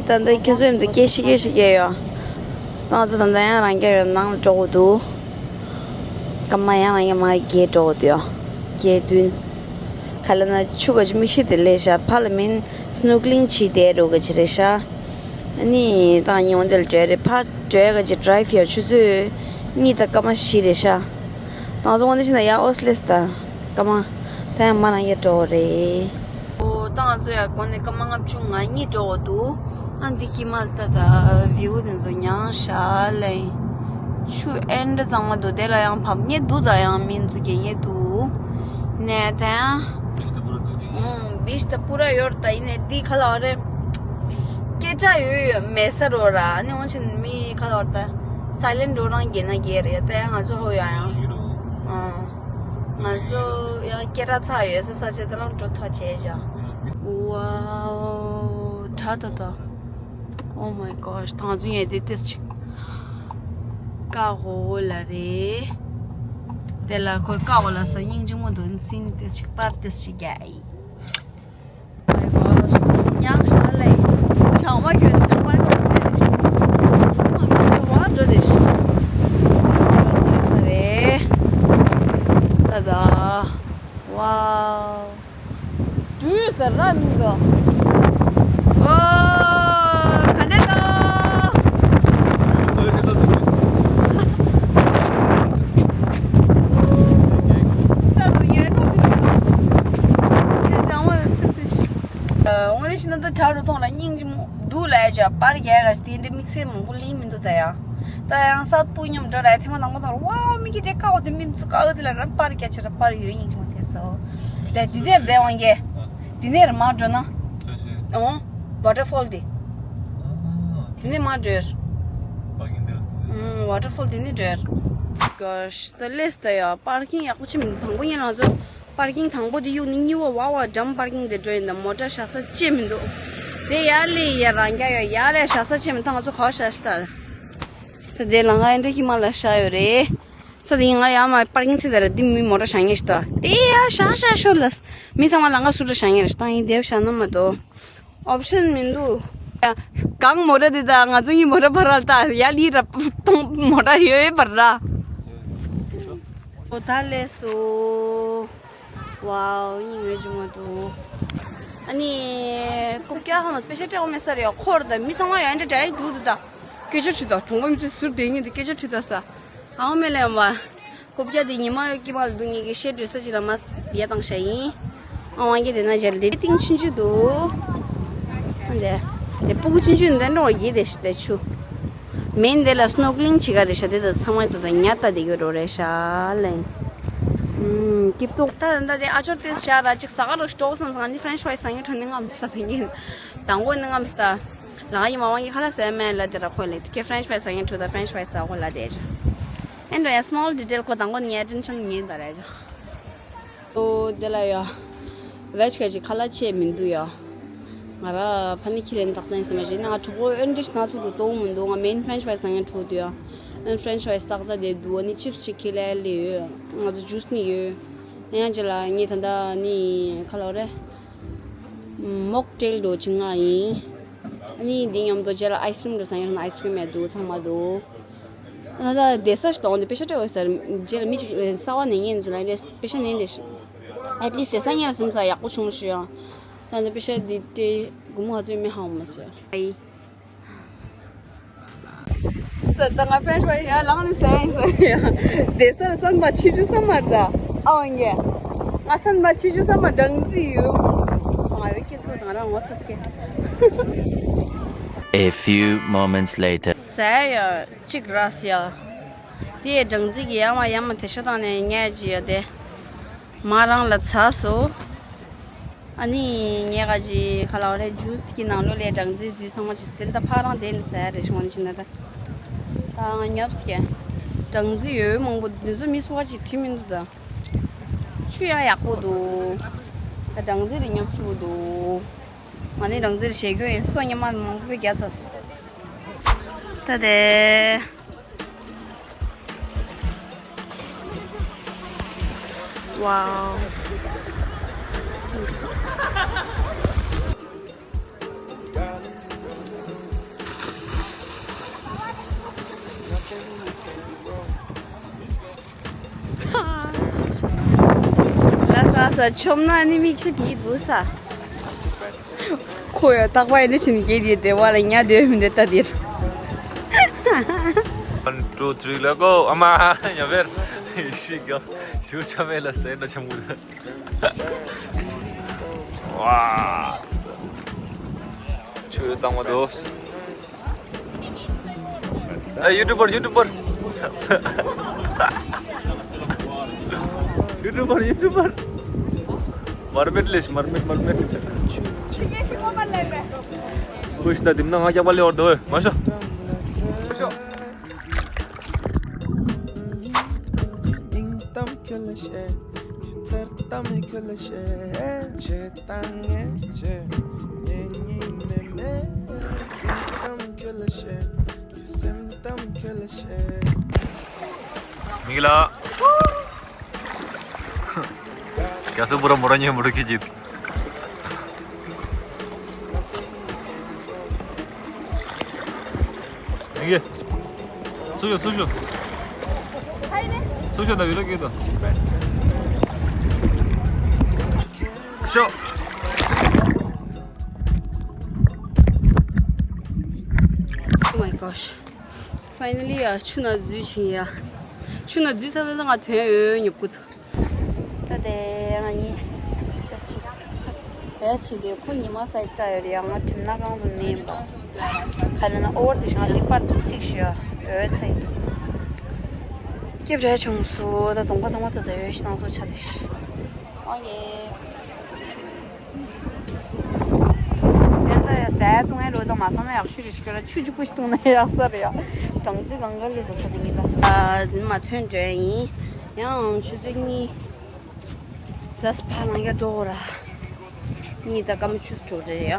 ད་ལྟ་ཁྱོད་ཚོ་ཡོད་དུ་སྐད་ཤིག་སྐད་ཤིག་སྐད་ཡོད། ད་ང་ཚོ་ད་ལྟ་ཡང་རང་རྒྱ་ཡོད་ནང་ལ་འགྲོ་དགོས་འདུག་སྐར་མ་ཡང་རང་རྒྱ་མ་བརྒྱད་འགྲོ་དགོས་འདུག་ཡ། བརྒྱད་བདུན། ག་ལ་ན་ཆུ་ག་ཅི་མིག་ཤེལ་དེ་ལས་ཤ་ཕ་ལ་མིན་སི་ནོ་ཀི་ལིང་བྱེད་བསྡད་འགྲོ་ག་ཅི་རེད་ཤ། ཨ་ནི་ད་ཉི་འོང་དེ་ལ་འགྲོ་རེད་ཕ་འགྲོ་ག་ཅི་ཌ་རའིབ་ཡ་ཆུ་ཚོད་གཉིས་དང་སྐར་མ་བཞི་རེད་ཤ། ད་ང་ཚོ་དངོས་གནས་བྱས་ན་ཡ་ཨོ་སི་ལེས་ད་སྐར་མ་ད་ཡང་མ་རང་ཡ་འགྲོ་རེད། ཨོ་ད་ང་ཚོ་ཡ་དགོན་ནས་སྐར་མ་ལྔ་བཅུ་ང་གཉིས་འགྲོ་འདུག་ཨ་འདི་ཁྱི་མ་ལྟ་ད་བིའུ་དེ་ཚོ་མྱངས་ཤག་ལེ། ཆུ་ཨེ་འདྲ་གཙང་མ་འདུག་དེ་ལ་ཡང་བབས་ཉེ་འདུག་ད་ཡང་མི་ཚོ་རྒྱལ་ཉེ་འདུག་ནས་ད་ཡང་། ཨུམ། བིཆ་ད་པུ་ར་ཡོད་ད་ཡིན་ནས་འདི་ཁ་ལ་བ་རེད། སྐད་གྲགས་ཡོད་ཡོད་མེད་ས་རོ་ར་ཨ་ནི་འོན་ཆེན་མི་ཁ་ལ་བ་ད་སའི་ལེན་འགྲོ་རང་རྒྱལ་ན་རྒྱལ་རེད་ད་ཡང་ང་ཚོ་ཧོ་ཡ་ཡང་། ཨང་། ང་ཚོ་ཡང་སྐད་གྲགས་ཚ་ཡོད་ས་ས་ཆ་དེ་ལ་འགྲོ་ཐག་བྱས་བཞག་ཝའོ། གྲ་ད་ད། Oh my gosh, ད་ང་ཚོ་ཡང་དེ་ཏེས་ཅིག་ཀ་ཧོ་ལ་རེད། དེ་ལ་ཁོས་ཀ་ཧོ་ལ་ས་སྙིང་རྗེ་མོ་འདུག་སིན་ཏེས་ཅིག་པར་ཏེས་ཅིག་རྒྱག་ཡིན། Oh my gosh, ཉག་ཤ་ལེ། ཞང་བ་གྱོན་ཅང་བ་འགྲོ་དེ་རེད་ཤི། མ་མི་བ་འགྲོ་དེ་ཤི། རེད། ད་ད། Wow. དུས་ས་ར་མི་འདུག་ཨོ། ག་འདྲ་འདུག་ད་དུང་ཡར་འགྲོ་གི་འདུག་ཡ་ཅང་མ་ཡོད་ཚུལ་དུ་ཤི། དངོས་གནས་བྱས་ན་ད་དྲ་རུ་མཐོང་ལ་སྙིང་རྗེ་མོ་འདུག་ལ་ཡ་ཅག་པར་རྒྱག་ག་ཞིག་དེ་འདྲའི་དམིགས་བསལ་མང་པོ་ལེན་མི་འདུག་ད་ཡ། ད་ཡང་ས་སྤུ་མཉམ་འགྲོ་ར་ཐེངས་མ་དང་པོ་དང་ར་ཝའོ་མི་གི་དེ་ཀའོ་དེ་མིན་ཚུ་ཀའོ་དེ་ལ་ར་པར་རྒྱག་ཆེ་ར་པར་ཡོད་སྙིང་རྗེ་མོ་དེ་སོ། ད་དེ་ནས་ར་དེ་དབང་གི། དེ་ནས་ར་མར་འགྲོ་ན། ཨོ། ཝ་ཊར་ཕོལ་དེ། དེ་ནས་མར་འགྲོ། ཨུམ། ཝ་ཊར་ཕོལ་དེ་ནས་འགྲོ། གོཤ། ད་ལེས་ད་ཡ་པར་ཀིང་ཡག་པོ་ཅིག་མི་འདུག་དང་པོ་ཉིད་ང་ཚོ་པར་ཀིང་དང་པོ་དེ་གཡུག་ནས་གཉིས་པ་བ་བ་འགྲམ་པར་ཀིང་དེ་འགྲོ་ཡིན་ད་མོ་ཊ་བཞག་ས་ཅིག་མི་འདུག་དེ་ཡར་ལས་ཡར་རང་རྒྱག་ཡོད་ཡར་ལས་བཞག་ས་ཅིག་མི་འདུག་ད་ང་ཚོ་ག་བ་བཞག་ཤི་ད། ད་དེ་ལ་ང་ཨེ་འདྲ་ཁྱི་མ་ལ་བཞག་ཡོད་རེད། ས་དེ་ཡིན་ང་ཡར་མར་པར་ཀིང་ཚེ་དེ་ར་དེ་མི་མོ་ཊ་བཞག་ཉེ་ཤི་ད། དེ་ཡར་བཞག་བཞག་ཤོར་ལ། མི་ཚང་མ་ལ་ང་ཟུར་ལ་བཞག་ཉེ་རེད་ད་ཡིན་དེ་བཞག་ན་མ་གཏོགས། ཨོབ་ཤན་མི་འདུག་གང་མོ་ཊ་འདི་དང་ང་ཚོ་གཉིས་མོ་ཊ་བར་ལ་ད་ཡ་ལི་ར་ཏོང་མོ་ཊ་ཡོད་པར་ར། ཨོ་ད་ལས་སོ། ཝའོ་ཡིན་ངེས་ཅི་མ་འདུག་ཨ་ནི། རྐུབ་བཀྱག་ཁང་ལ་པེ་ཤ་སྤྲད་འོང་མེད་ས་རེད་འཁོར་ད་མི་ཚང་མ་ཡ་འདྲ་འདྲ་འགྲོ་འདུག་ད། སྐད་ཆ་དྲིས་ད་གྲོང་པ་མི་ཚོས་ཟུར་བསྡད་ངེས་འདི་སྐད་ཆ་དྲིས་ད་ས། ཨའོ་མེ་ལེ་ཡམ་བ། ཁོ་བརྒྱ་དེ་ཉི་མ་གི་མ་ལ་འདུག་ངེད་ཀྱི་ཤེད་འགྲོས་ས་ཅི་ལ་མ་ཡ་བཏང་ཤ་ཡིན། ཨ་ཝང་གི་དེ་ན་ཇལ་དེ་ཏིང་ཆུན་ཆུ་འདུག་འདི་དེ་སྤུ་གུ་ཆུན་ཆུན་འདི་འགྲོ་བ་གི་དེ་ཤི་དེ་ཆུ། མེན་དེ་ལ་སྣོག་ལིང་བྱེད་ག་རེ་ཤ་དེ་དང་ཚང་མ་དེ་དང་ཉ་ལྟ་དེ་གི་རོ་རེ་ཤ་ལེན། ཀིབ་ཏོག་ད་ད་དེ་ཨ་ཅོར་དེ་ཤ་ར་ཅིག་ས་ག་རོ་ཤི་ཏོག་སམ་སང་ནི་ཕ་རེན་ཆི་ཕ་རེ་སི་ས་ངན་ཁྲོ་ནི་ངམ་ས་དེ་ངན། དང་པོ་ནི་ངམ་ས་ད། ལ་ཡི་མ་ཝང་གི་ཁ་ལ་སེ་མེན་ལ་དེ་ར་ཁོ་ལེ་དེ་ཁེ་ཕ་རེན་ཆི་ཕ་རེ་སི་ས་ངན་ཁྲོ་ད་ཕ་རེན་ཆི་ཕ་རེ་སི་ས་ཁོ་ལ་དེ་ཅི། And a small detail ཁོ་དང་པོ་ནི་ངའི་དྲིན་ཆེན་ངན་ད་ར་ཅོ། ཨོ་དེ་ལ་ཡ། ཝེ་ཇི་ག་ཅིག་ཁ་ལག་ཆད་མི་འདུག་ཡ། ང་ར་ཕ་ནི་ཁྱི་ལེན་བདག་བསྟན་ཟེར་མ་ཞིག་ན་ང་གྲོགས་པོ་ཨོན་ཏིས་སྣ་ཚོགས་འགྲོ་གཏོང་མི་འདུག་ང་མེན་ཕ་རེན་ཆི་ཕ་རེ་སི་ས་ངན་ཁྲོ་དུ་ཡ། ཨོན་ཕ་རེན་ཆི་ཕ་རེ་སི་ཏག་ཏག་དེ་འདུག་ཨ་ནི་ཅིབ་སི་ཅིག་ཁྱི་ལ་ལེ་ཡོད། ང་ཚོ་ཇུས་ནི་ཡོད། ཡང་ཅི་ལ་ངས་ད་ལྟ་ནི་ཁ་ལག་རེད། མོག་ཊེལ་འགྲོ་ཅིག་ང་ཡིན། ཨ་ནི་འདི་མཉམ་དུ་རྗེས་ལ་ཨའི་སི་ཀྲིམ་འགྲོ་ས་ཡིན་ན་ཨའི་སི་ཀྲིམ་ཡ་འདུག་ཚང་མ་འདུག་ང་ད་བསྡད་ས་ཞིག་དང་འདི་པེ་ཤ་སྤྲད་འོས་ས་རེད། རྗེས་ལ་མི་ཅིག་གསར་བ་ནས་ཉན་ཚུལ་ལ་པེ་ཤ་ནན་ཏེ་ཤི། ཨེ་ཏི་ལིས་ཊི་བསྡད་ས་ཉན་ལ་སིམ་ས་ཡག་པོ་བྱུང་ཤི་ཡང་། ད་འདི་པེ་ཤ་འདི་སྤྲད་དགོས་མོ་ང་ཚོའི་མི་ཧང་མ་ཟེར། ཨའི། ད་ད་ང་ཕ་རེན་ཆི་ཕ་རེ་སི་ཡ་ལངས་ནས་ཟ་ཡིན་ཟ་ཡིན། བསྡད་ས་ལ་སན་པ་ཆི་ཆུ་ས་མར་ད། ཨ་ཝང་གི། ང་སན་པ་ཆི་ཆུ་ས་མར་སྦྲང་རྩི་ཡོད། ང་ཡོད་སྐྱེ་ཚོ་དང་རང་ངོ་ཚ་སྐྱེ། A few moments later. ཟ་ཡ་ཡ་གཅིག་ར་སི་ཡ། དེ་སྦྲང་རྩི་གི་ཡ་མ་ཡ་མ་དེ་ཤ་དང་ནས་ཉལ་གྱི་ཡ་དེ། མ་རང་ལ་ཚ་སོ། ཨ་ནི་ངས་ག་ཅི་ཁ་ལག་རེ་ཇུས་ཀྱི་ནང་ལོགས་ལས་སྦྲང་རྩི་བཟོས་ཚང་མ་ཅིག་སྟེར་ད་ཕ་རང་དེ་ནི་ཟ་ཡ་རེ་བྱུང་ནི་ཕྱིན་ན་ད། ད་ང་ཉོབ་སི་ཀྱེ། སྦྲང་རྩི་ཡོད་མང་པོ་འདི་ཚོ་མི་སུ་ག་ཅིག་དྲི་མི་འདུག་ད། ཆུ་ཡང་ཡག་པོ་འདུག་ད་སྦྲང་རྩི་རེ་ཉོབ་ཆུ་འདུག་ང་ནི་སྦྲང་རྩི་རེ་བཞེས་རྒྱུ་ཡིན་སོ་ཉི་མ་མང་པོ་བརྒྱ་ཚ། ད་དེ། Wow. ལ་ས་ས་ཆོམ་ན་ནི་མིག་ཤི་བི་འདུག་ས། ཁོ་ཡ་རྟག་པ་ཡིན་ན་ཕྱིན་གྱི་དེ་དེ་བ་ལ་ཉ་དེ་མི་འདེ་ལྟ་དེར། One, two, three, let go. ཨ་མ་ཉ་བེར་ཤི་ག་ཤུ་ཆ་མེ་ལ་སྟེ་ན་ཆམ་གུ། ཝ། ཆུ་གཙང་མ་འདུག་ཨ་ཡུ་ཊུ་བར་ཡུ་ཊུ་བར། ཡུ་ཊུ་བར་ཡུ་ཊུ་བར། མར་མེད་ལེ་ཤི་མར་མེད་མར་མེད། ཁུ་ཤི་ད་དིམ་ན་ང་རྒྱག་པ་ལེ་བར་དོ་མ་ཤོ། མིག་ལ། རྒྱ་སེ་བུ་ར་མོ་ར་ཉེ་མོ་ར་ཁི་ཅིག་མིག་གི་སུ་ཞུ། སུ་ཞུ། སུ་ཞུ་ད་བི་ལོ་གི་དོ། ཤོ། Oh my gosh. Finally ཡ་ཆུ་ནང་འཛུལ་ཕྱིན་ཡ། ཆུ་ནང་འཛུལ་ཚར་ན་ང་དོན་ཡོད་ཉོབ་ཀུ་ཐུ། ད་དེ་ང་གཉིས་ད་ཅིག་རེས་བྱེད་དེ་ཁོ་ཉི་མ་སའི་བཀྲ་ཡོད་རེད་ཡ། ང་གྲིམ་ན་གང་དུ་ནས་ཡིན་པ། ག་རེ་ན་ཨོ་ཝར་ཅིག་ཞང་ལི་པར་ཚིག་ཞུ་ཡ་འོད་ཚ་ཡི་འདུག་སྐྱིད་རེ་བྱུང་སོ། ད་གདོང་པ་ཚང་མ་ད་ད་ཡོད་ཤི་ནང་སོ་ཆ་དེ་ཤི། ཨོ་ཡེ། དེ་ལྟ་ཡ་ཟས་བཏུང་ཡ་རོ་དང་མ་སོང་ན་ཡག་ཤོས་རེད་ཤི་ཁྱོད་ར་ཆུ་གཅིག་པོ་ཞིག་བཏུང་ན་ཡག་ས་རེད་ཡ། གྲང་ཚིག་གང་ག་ལས་ས་ས་དེ་མི་ད། ཨ་མ་ཐོན་འགྲོ་ཡ་ཡིན། ཡང་ཆུ་ཚོད་གཉིས་ཙམ་ཕར་ལངས་ཡ་འགྲོ་གོ་ར། གཉིས་ད་སྐར་མ་བཅུ་འགྲོ་རེད་ཡ།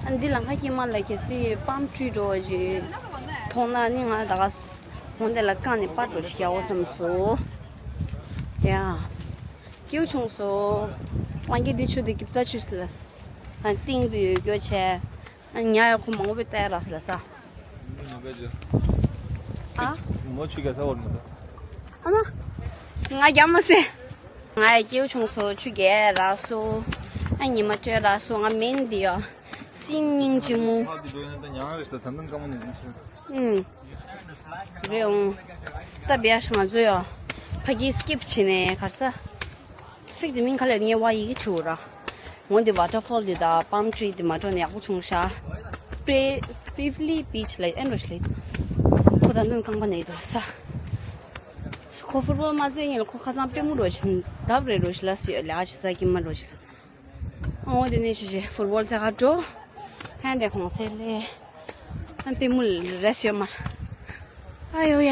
ཨ་འདི་ལམ་ཁ་དཀྱིལ་མ་ལ་གལ་སྲིད་པམ་ཊི་རི་འགྲོ་བ་ཞིག་མཐོང་ན་ནི་ང་ད་ག་ས་འོང་དེ་ལ་བཀག་ནས་པར་འགྲོ་ཞིག་རྒྱག་འོ་བསམ་སོ། ཡ། སྐྱིད་པོ་བྱུང་སོང་། ང་གིས་འདི་ཆུ་འདི་ཀིབ་ཙ་ཆུ་ཟེར་ལ་ས། ཨ་ཏིང་བི་ཡོད་སྐྱོ་ཆེ། ཨ་ཉ་ཡ་ཁོ་མང་པོ་བལྟ་ཡ་རག་ཟེར་ལ་ས། ཨ། མོ་ཆུ་རྒྱག་ས་བར་མི་འདུག་ཨ་མ། ང་རྒྱག་མ་སེ། ང་ཡ་སྐྱིད་པོ་བྱུང་སོང་ཆུ་རྒྱག་ཡ་རག་སོང་། ཨ་ཉི་མ་བཅོས་རག་སོང་ང་མིན་འདི་ཡོ། སིང་སྙིང་རྗེ་མོ། ཕ་དེ་འགྲོ་ཡ་ན་ད་ཉང་རེ་ཞིག་ད་ད་ནམ་སྐར་མ་ནས་ཡིན་ཆེ། ཨུམ། རེད་འོང་། ད་བྱས་ང་ཚོ་ཡོ། ཕ་གི་སི་ཀིབ་བྱས་ནས་གར་ས། ཚིག་དེ་མིན་ག་ལེར་ངའི་བ་ཡི་གེ་བྲིས་འོ་ར། འོ་འདི་ཝ་ཊར་ཕོལ་འདི་དང་པམ་ཊི་རི་འདི་མ་འགྲོ་ནས་ཡག་པོ་བྱུང་ཤག་པི་པི་ཝི་ལི་བིཆ་ལ་ཨེ་འགྲོ་ཞིག་ལ་ཡིན། ཁོ་ད་དུང་རྐང་པ་ན་ཡི་འགྲོ་ས། ཁོ་ཕུཊ་བོལ་མ་རྩེ་ཉིན་ལ་ཁོ་ཁ་སང་པུས་མོ་འགྲོ་ཞིག་འདབས་རེ་འགྲོ་ཞིག་ལ་སུ་ཡོད་ལས་ཀ་བྱེད་ས་ཀྱི་མ་འགྲོ་ཞིག་ལ། ཨོ་དེ་ནས་ཤི་ཤི་ཕུཊ་བོལ་རྩེ་ག་འགྲོ། ཧན་དེ་ཁོང་སེ་ལེ། ཨ་པུས་མོ་རེ་སུ་ཡོད་མ་ར། ཨ་ཡོ་ཡ།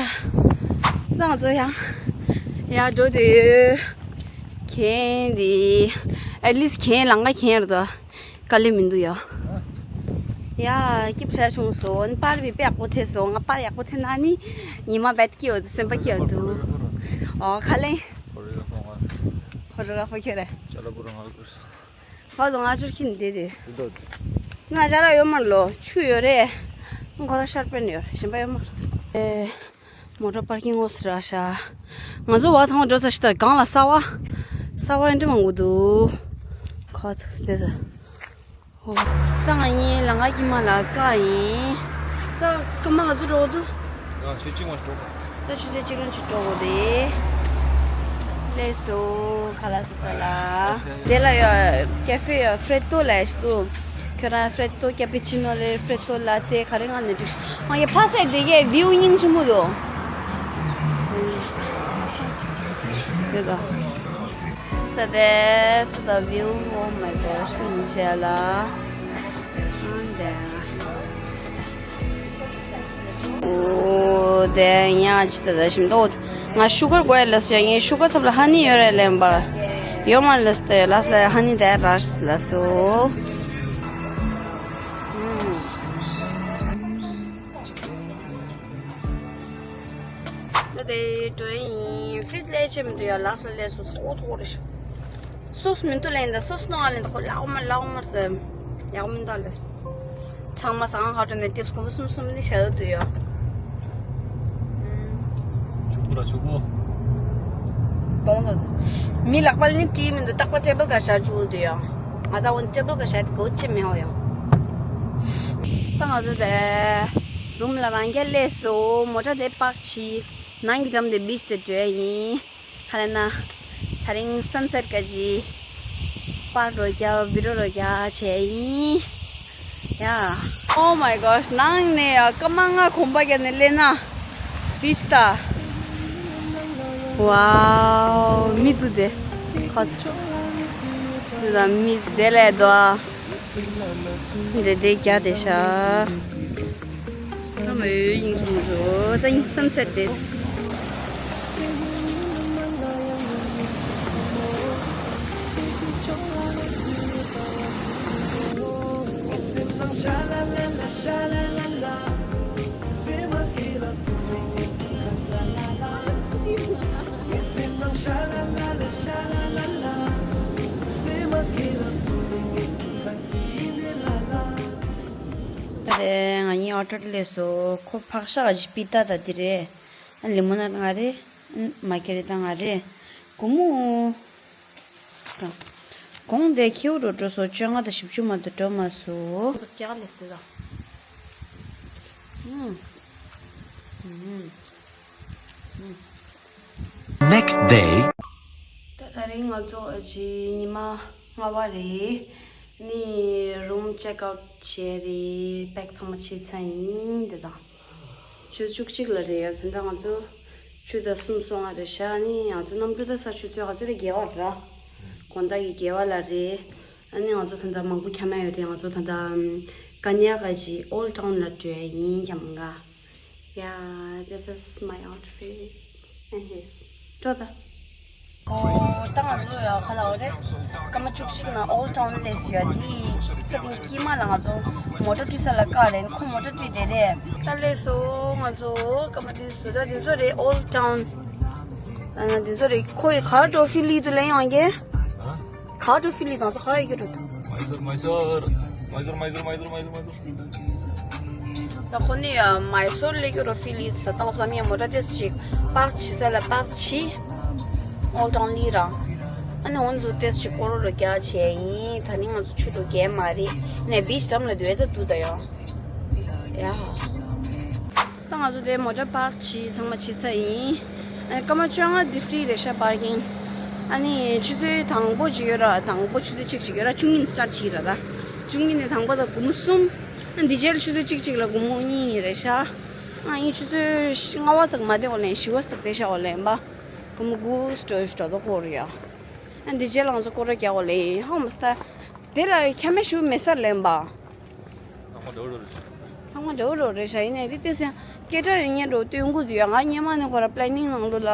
ང་ཚོ་ཡང་ཡར་འགྲོ་དུས་གྱེན་འདི་ཨེ་ལི་སི་གྱེན་ལམ་ཁ་གྱེན་རེད་དོ། དཀའ་ལས་མི་འདུག་ཡ། ཡ་སྐྱིད་པོ་ཞེ་དྲག་བྱུང་སོང་། པར་བི་དཔེ་ཡག་པོ་ཐེབས་སོང་། ང་པར་ཡག་པོ་ཐེབས་ན་ནི་ཉི་མ་བེད་སྐྱིད་ཡོད་འདུག་སེམས་པ་སྐྱིད་ཡོད་འདུག་ཨོ་ཁ་ལེན། ཧོ་རི་ཀ་ཧྥོ་ཁྱེར་རེད། ཧོ་དོ་ང་ཚོར་ཁྱིམ་བསྡད་དེ། ང་ཅ་ལག་ཡོད་མ་ལོ། ཆུ་ཡོད་རེད། ཁོ་ར་ཤར་པན་ཡོད་གཞན་པ་ཡོད་མ་རེད། ཨེ། མོ་ཊ་པར་ཀིང་འོག་སི་ར་ཤ། ང་ཚོ་བ་ཚང་མ་འགྲོ་ས་ཤི་ད་གང་ལ་ས་བ། ས་བ་འདྲི་མང་པོ་འདུག་ཁ་ཐུག་དེ་ད། ཧོ། ད་ང་གཉིས་ལམ་ཁ་དཀྱིལ་མ་ལ་བཀག་ཡིན། ད་སྐར་མ་ག་ཚོད་འགྲོ་གི་འདུག་ང་ཆུ་ཚོད་གཅིག་མ་འགྲོ། ད་ཆུ་ཚོད་གཅིག་ལོན་ཅིག་འགྲོ་གི་རེད། ལས་སོ་ཁ་ལག་ཟ་ས་ལ། དེ་ལ་ཡོད་ཀེ་ཧྥེ་ཡོད་ཧྥྲེ་ཏོ་ལ་ཞིག་འདུག་ཁྱོད་རང་ཧྥྲེ་ཏོ་ཀེ་པི་ཆི་ནོ་རེད། ཧྥྲེ་ཏོ་ལ་ཏེ་ག་རེ་མངགས་ནས་འགྲིག་ང་ཡི་ཕ་སའི་དེ་གའི་བིའུ་སྙིང་རྗེ་མོ་འདུག་ཡོད་དོ། ད་ལྟའི་ད་ལྟ་བིའུ། Oh my gosh. ཤིན་ཆེ་ལ། ཨང་དེ། ཨོ་དེ་ཡང་ཅི་ད་ད་ཞིམ་ཏོ། ང་ཤུ་གར་དགོས་ལ་སོ་ཡ། ངའི་ཤུ་གར་ཚབ་ལ་ཧ་ནི་ཡོད་རེད་ལེན་པ། ཡོད་མ་ལ་སྟེ་ལ་སླ་ཧ་ནི་དེ་ར་ལ་སོ། ད་དེ་འགྲོ་ཡིན། ཧྥྲིད་ལས་ཆེ་མི་འདུག་ཡ། ལགས་ལ་ལས་སོ་ཐོག་ཐོག་རེ་ཤི། སོ་སི་མི་འདུག་ལན་ད། སོ་སི་ནོ་ང་ལན་ད་ཁོ་ལའོ་མ་ལའོ་མ་ཟེར། ཡག་མི་འདུག་ལས། ཚང་མ་ཟང་ཧ་ཏོ་ནས་ཊིབ་སྐོར་གསུམ་གསུམ་ནི་བྱ་འདུག་ཡ། ཆུ་བུ་ར་ཆུ་བུ། གདོང་ད། མི་ལག་པ་ལ་ནི་ཊི་མི་འདུག་རྟག་པ་ཊེ་བལ་ག་བཞག་བཅུག་འདུག་ཡ། ང་ད་འོན་ཊེ་བལ་ག་བཞག་དེ་གོ་ཅི་མེད་ཧོ་ཡ། ད་ང་ཚོ་དེ་རུམ་ལ་རང་རྒྱལ་སླེབས་སོང་། མོ་ཊ་དེ་པག་བྱས། ནང་གི་འགྲམ་དེ་བིཆ་དེ་འགྲོ་ཡ་ཡིན། ཧ་ལས་ན། ད་རིང་སན་སེཊ་ག་ཅི། པར་རོ་རྒྱག་བི་ཌིའོ་རོ་རྒྱག་བྱས་ཡིན། ཡ། Oh my gosh. ནང་ནས་ཡ་སྐར་མ་ལྔ་གོམ་པ་བརྒྱབ་ནས་སླེབས་ན། བིཆ་ད། ཝའོ། མི་འདུག་དེ། ཁ་ཚོ། དེ་ད་མི་དེ་ལས་དོ། འདི་འདི་རྒྱ་དེ་ཤ། ང་མ་ཡོད་ཡིན་གྱི་མི་འགྲོ། ད་ཡིན་བསམ་ཚར་ཏེ། ཨ་ཊར་སླེབས་སོང་། ཁོ་ཕག་ཤ་ག་ཅིག་པི་ཏ་དང་འདི་རེད། ཨ་ལེ་མོ་ནེཌ་ལྔ་རེད། ཨ་མར་གྷི་རི་ཏ་ལྔ་རེད། སྒོར་མོ་དང་། གོང་དེ་ཁེའུ་འགྲོ་འགྲོ་སོང་། བཅོ་ལྔ་དང་བཞི་བཅུ་མ་གཏོགས་འགྲོ་མ་སོང་། ཁྱེད་ཀ་ལས་སྡོད་དང་། ཨུམ། ཨུམ། ཨུམ། Next day. ད་དེ་རིང་ང་ཚོ་ཨ་ཅེ་ཉི་མ་ལྔ་པ་རེད། ནི་རུམ་ཅེག་ཨའུཊ་བྱས་རེད། པེག་ཚང་མ་བྱས་ཚར་ཡིན། དེ་དང་ཆུ་ཚོད་བཅུ་གཅིག་ལ་རེད་ཡ། དེ་འདྲ་ང་ཚོ་ཆུ་ཚོད་གསུམ་སོང་བ་རེད་ཤག་ནི་ང་ཚོ་གནམ་གྲུ་ད་ས་ཆུ་ཚོད་ག་ཚོད་རེད། བརྒྱད་པ་ར། དགོང་དག་གི་བརྒྱད་པ་ལ་རེད། ཨ་ནི་ང་ཚོ་ད་ལྟ་མང་པོ་འཁྱམ་ཡ་ཡོད་རེད། ང་ཚོ་ད་ལྟ་ཀན་ཡ་ག་ཅི་ཨོལ་ཌ་ཊའུན་ལ་འགྲོ་ཡ་ཡིན། འཁྱམ་ག Yeah, this is my outfit and his. འགྲོ་ད། ཨོ་ད་ང་ཚོ་ཡ་ག་ལ་འོ་རེད། སྐར་མ་བཅུ་གཅིག་ནང་ཨོལ་ཌ་ཊའུན་སླེབས་ཡོད། དེ་ས་སྟེང་དཀྱིལ་མ་ལ་ང་ཚོ་མོ་ཊ་བཀྲུ་ས་ལ་བཀག་རེད། ཁོ་མོ་ཊ་བཀྲུས་བསྡད་རེད། ད་སླེབས་སོང་ང་ཚོ། སྐར་མ་བདུན་སོ། ད་འདི་ཚོ་རེད་ཨོལ་ཌ་ཊའུན། ཨ་འདི་ཚོ་རེད། ཁོ་ཡི་ག་འགྲོ་ཕི་ལི་དུ་ལེན་ཡོང་གི། ག་འགྲོ་ཕི་ལི་དང་ཚོ་ག་ཡི་གི་འགྲོ། མའི་སོར། མའི་སོར། མའི་སོར། མའི་སོར། མའི་སོར། ད་ཁོ་ནི་ཡ་མའི་སོར་སླེབས་ཀྱི་རོ། ཕི་ལི་ཟ་སྟངས་བསམ་ཡ། མོ་ཊ་ཏོག་ཙམ་ཅིག་པཱག་བྱེད་ས་ལ་པཱག་བྱེད། ཨོལ་ཌ་ཊའུན་སླེབས་ར། ཨ་ནི་འོ་ཚོ་ཏོག་ཙམ་ཅིག་སྐོར་ར་རྒྱག་བྱས་ཡིན། ད་ནི་ང་ཚོ་ཆུ་འགྲོ་གས་མ་རེད། ནས་བིཆ་འགྲམ་ལ་སྡོད་ད་འདུག་ད་ཡ། ཡ། ད་ང་ཚོ་དེ་མོ་ཊ་པཱག་བྱས་ཚང་མ་བྱས་ཚར་ཡིན། ཨ་ནི་སྐར་མ་བཅོ་ལྔ་འདི་ཧྥི་རི་རེད་ཤག་པར་ཀིང་། ཨ་ནི་ཆུ་ཚོད་དང་པོ་ཅིག་ཡོད་ར། དང་པོ་ཆུ་ཚོད་གཅིག་ཅིག་ཡོད་ར། བཅུ་གཉིས་ནས་སི་ཊར་ཊི་བྱས་ར། ད་བཅུ་གཉིས་ནས་དང་པོ་དང་སྒོར་མོ་གསུམ། ཨ་འདི་རྗེས་ལ་ཆུ་ཚོད་གཅིག་ཅིག་ལ་སྒོར་མོ་གཉིས་རེད་ཤག་ཨ་ཡིན་ཆུ་ཚོད་ལྔ་པ་དང་མ་བསྡད་གོ་ལེན། བཞི་པ་དང་བསྡད་ཤག་གོ་ལེན་པ། སྒོར་མོ་དགུ་སི་ཊར་ཊི་ད་དོ་ཁོ་རེད་ཡ། ཨ་འདི་རྗེས་ལ་ང་ཚོ་སྐོར་ར་རྒྱག་གོ་ལེན། ཧང་མ་སི་ད། དེ་ལ་ཁྱ་མེད་ཞུ་མེད་སར་ལེན་པ། ཚང་མ་འདྲ་བོ་རེད། ཚང་མ་འདྲ་བོ་རེད་ཤག་ཡིན་ནའི་དེ་ཏོག་ཙམ་སྐད་གྲགས་ཡོད་མཁན་འགྲོ་སྟོན་གི་འདུག་ཡ། ང་སྔོན་མ་ནས་ཁོ་ར་པི་ལེ་ནིང་ནང་ལོགས་ལ་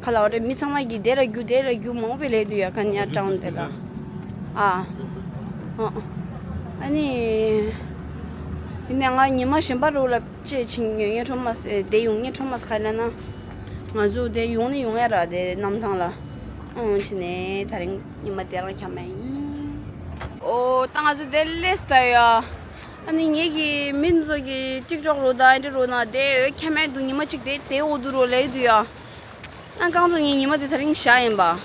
ག་ལ་བ་རེད། མི་ཚང་མ་གིས་དེ་ལ་རྒྱུག་དེ་ལ་རྒྱུག་མང་པོ་ལབ་འདུག་ཡ། ཀན་ཡ་ཊའུན་དེ་ལ། ཨ། ཨ་ནི། ཡིན་ནའི་ང་ཉི་མ་གཞན་པ་རུ་ལ་ཅེ་ཆིང་ཉོ་ཉེ་ཁྲོ་མ་སེ་དེ་ཡོང་ཉེ་ཁྲོ་མ་སེ་ག་ལ་ན། ང་ཚོ་དེ་ཡོང་ནི་ཡོང་ཡ་ར་དེ་གནམ་ཐང་ལ། ཨང་ཕྱིན་ནས་དེ་རིང་ཉི་མ་དེ་རང་འཁྱམ་ཡ་ཡིན། ཨོ་ད་ང་ཚོ་དེ་སླེབས་ད་ཡ། ཨ་ནི་ངེད་ཀྱི་མི་ཚོ་གི་ཊིག་ཊོག་རོ་ད་ཨེ་འདྲ་རོ་ན་དེ་འོ་འཁྱམ་ཡ་འདུག་ཉི་མ་གཅིག་དེ་དེ་འོ་འདུག་རོ་ལེ་འདུག་ཡ། ཨ་རྐང་ཚོ་ངའི་ཉི་མ་དེ་དེ་རིང་བཞག་ཡིན་པ།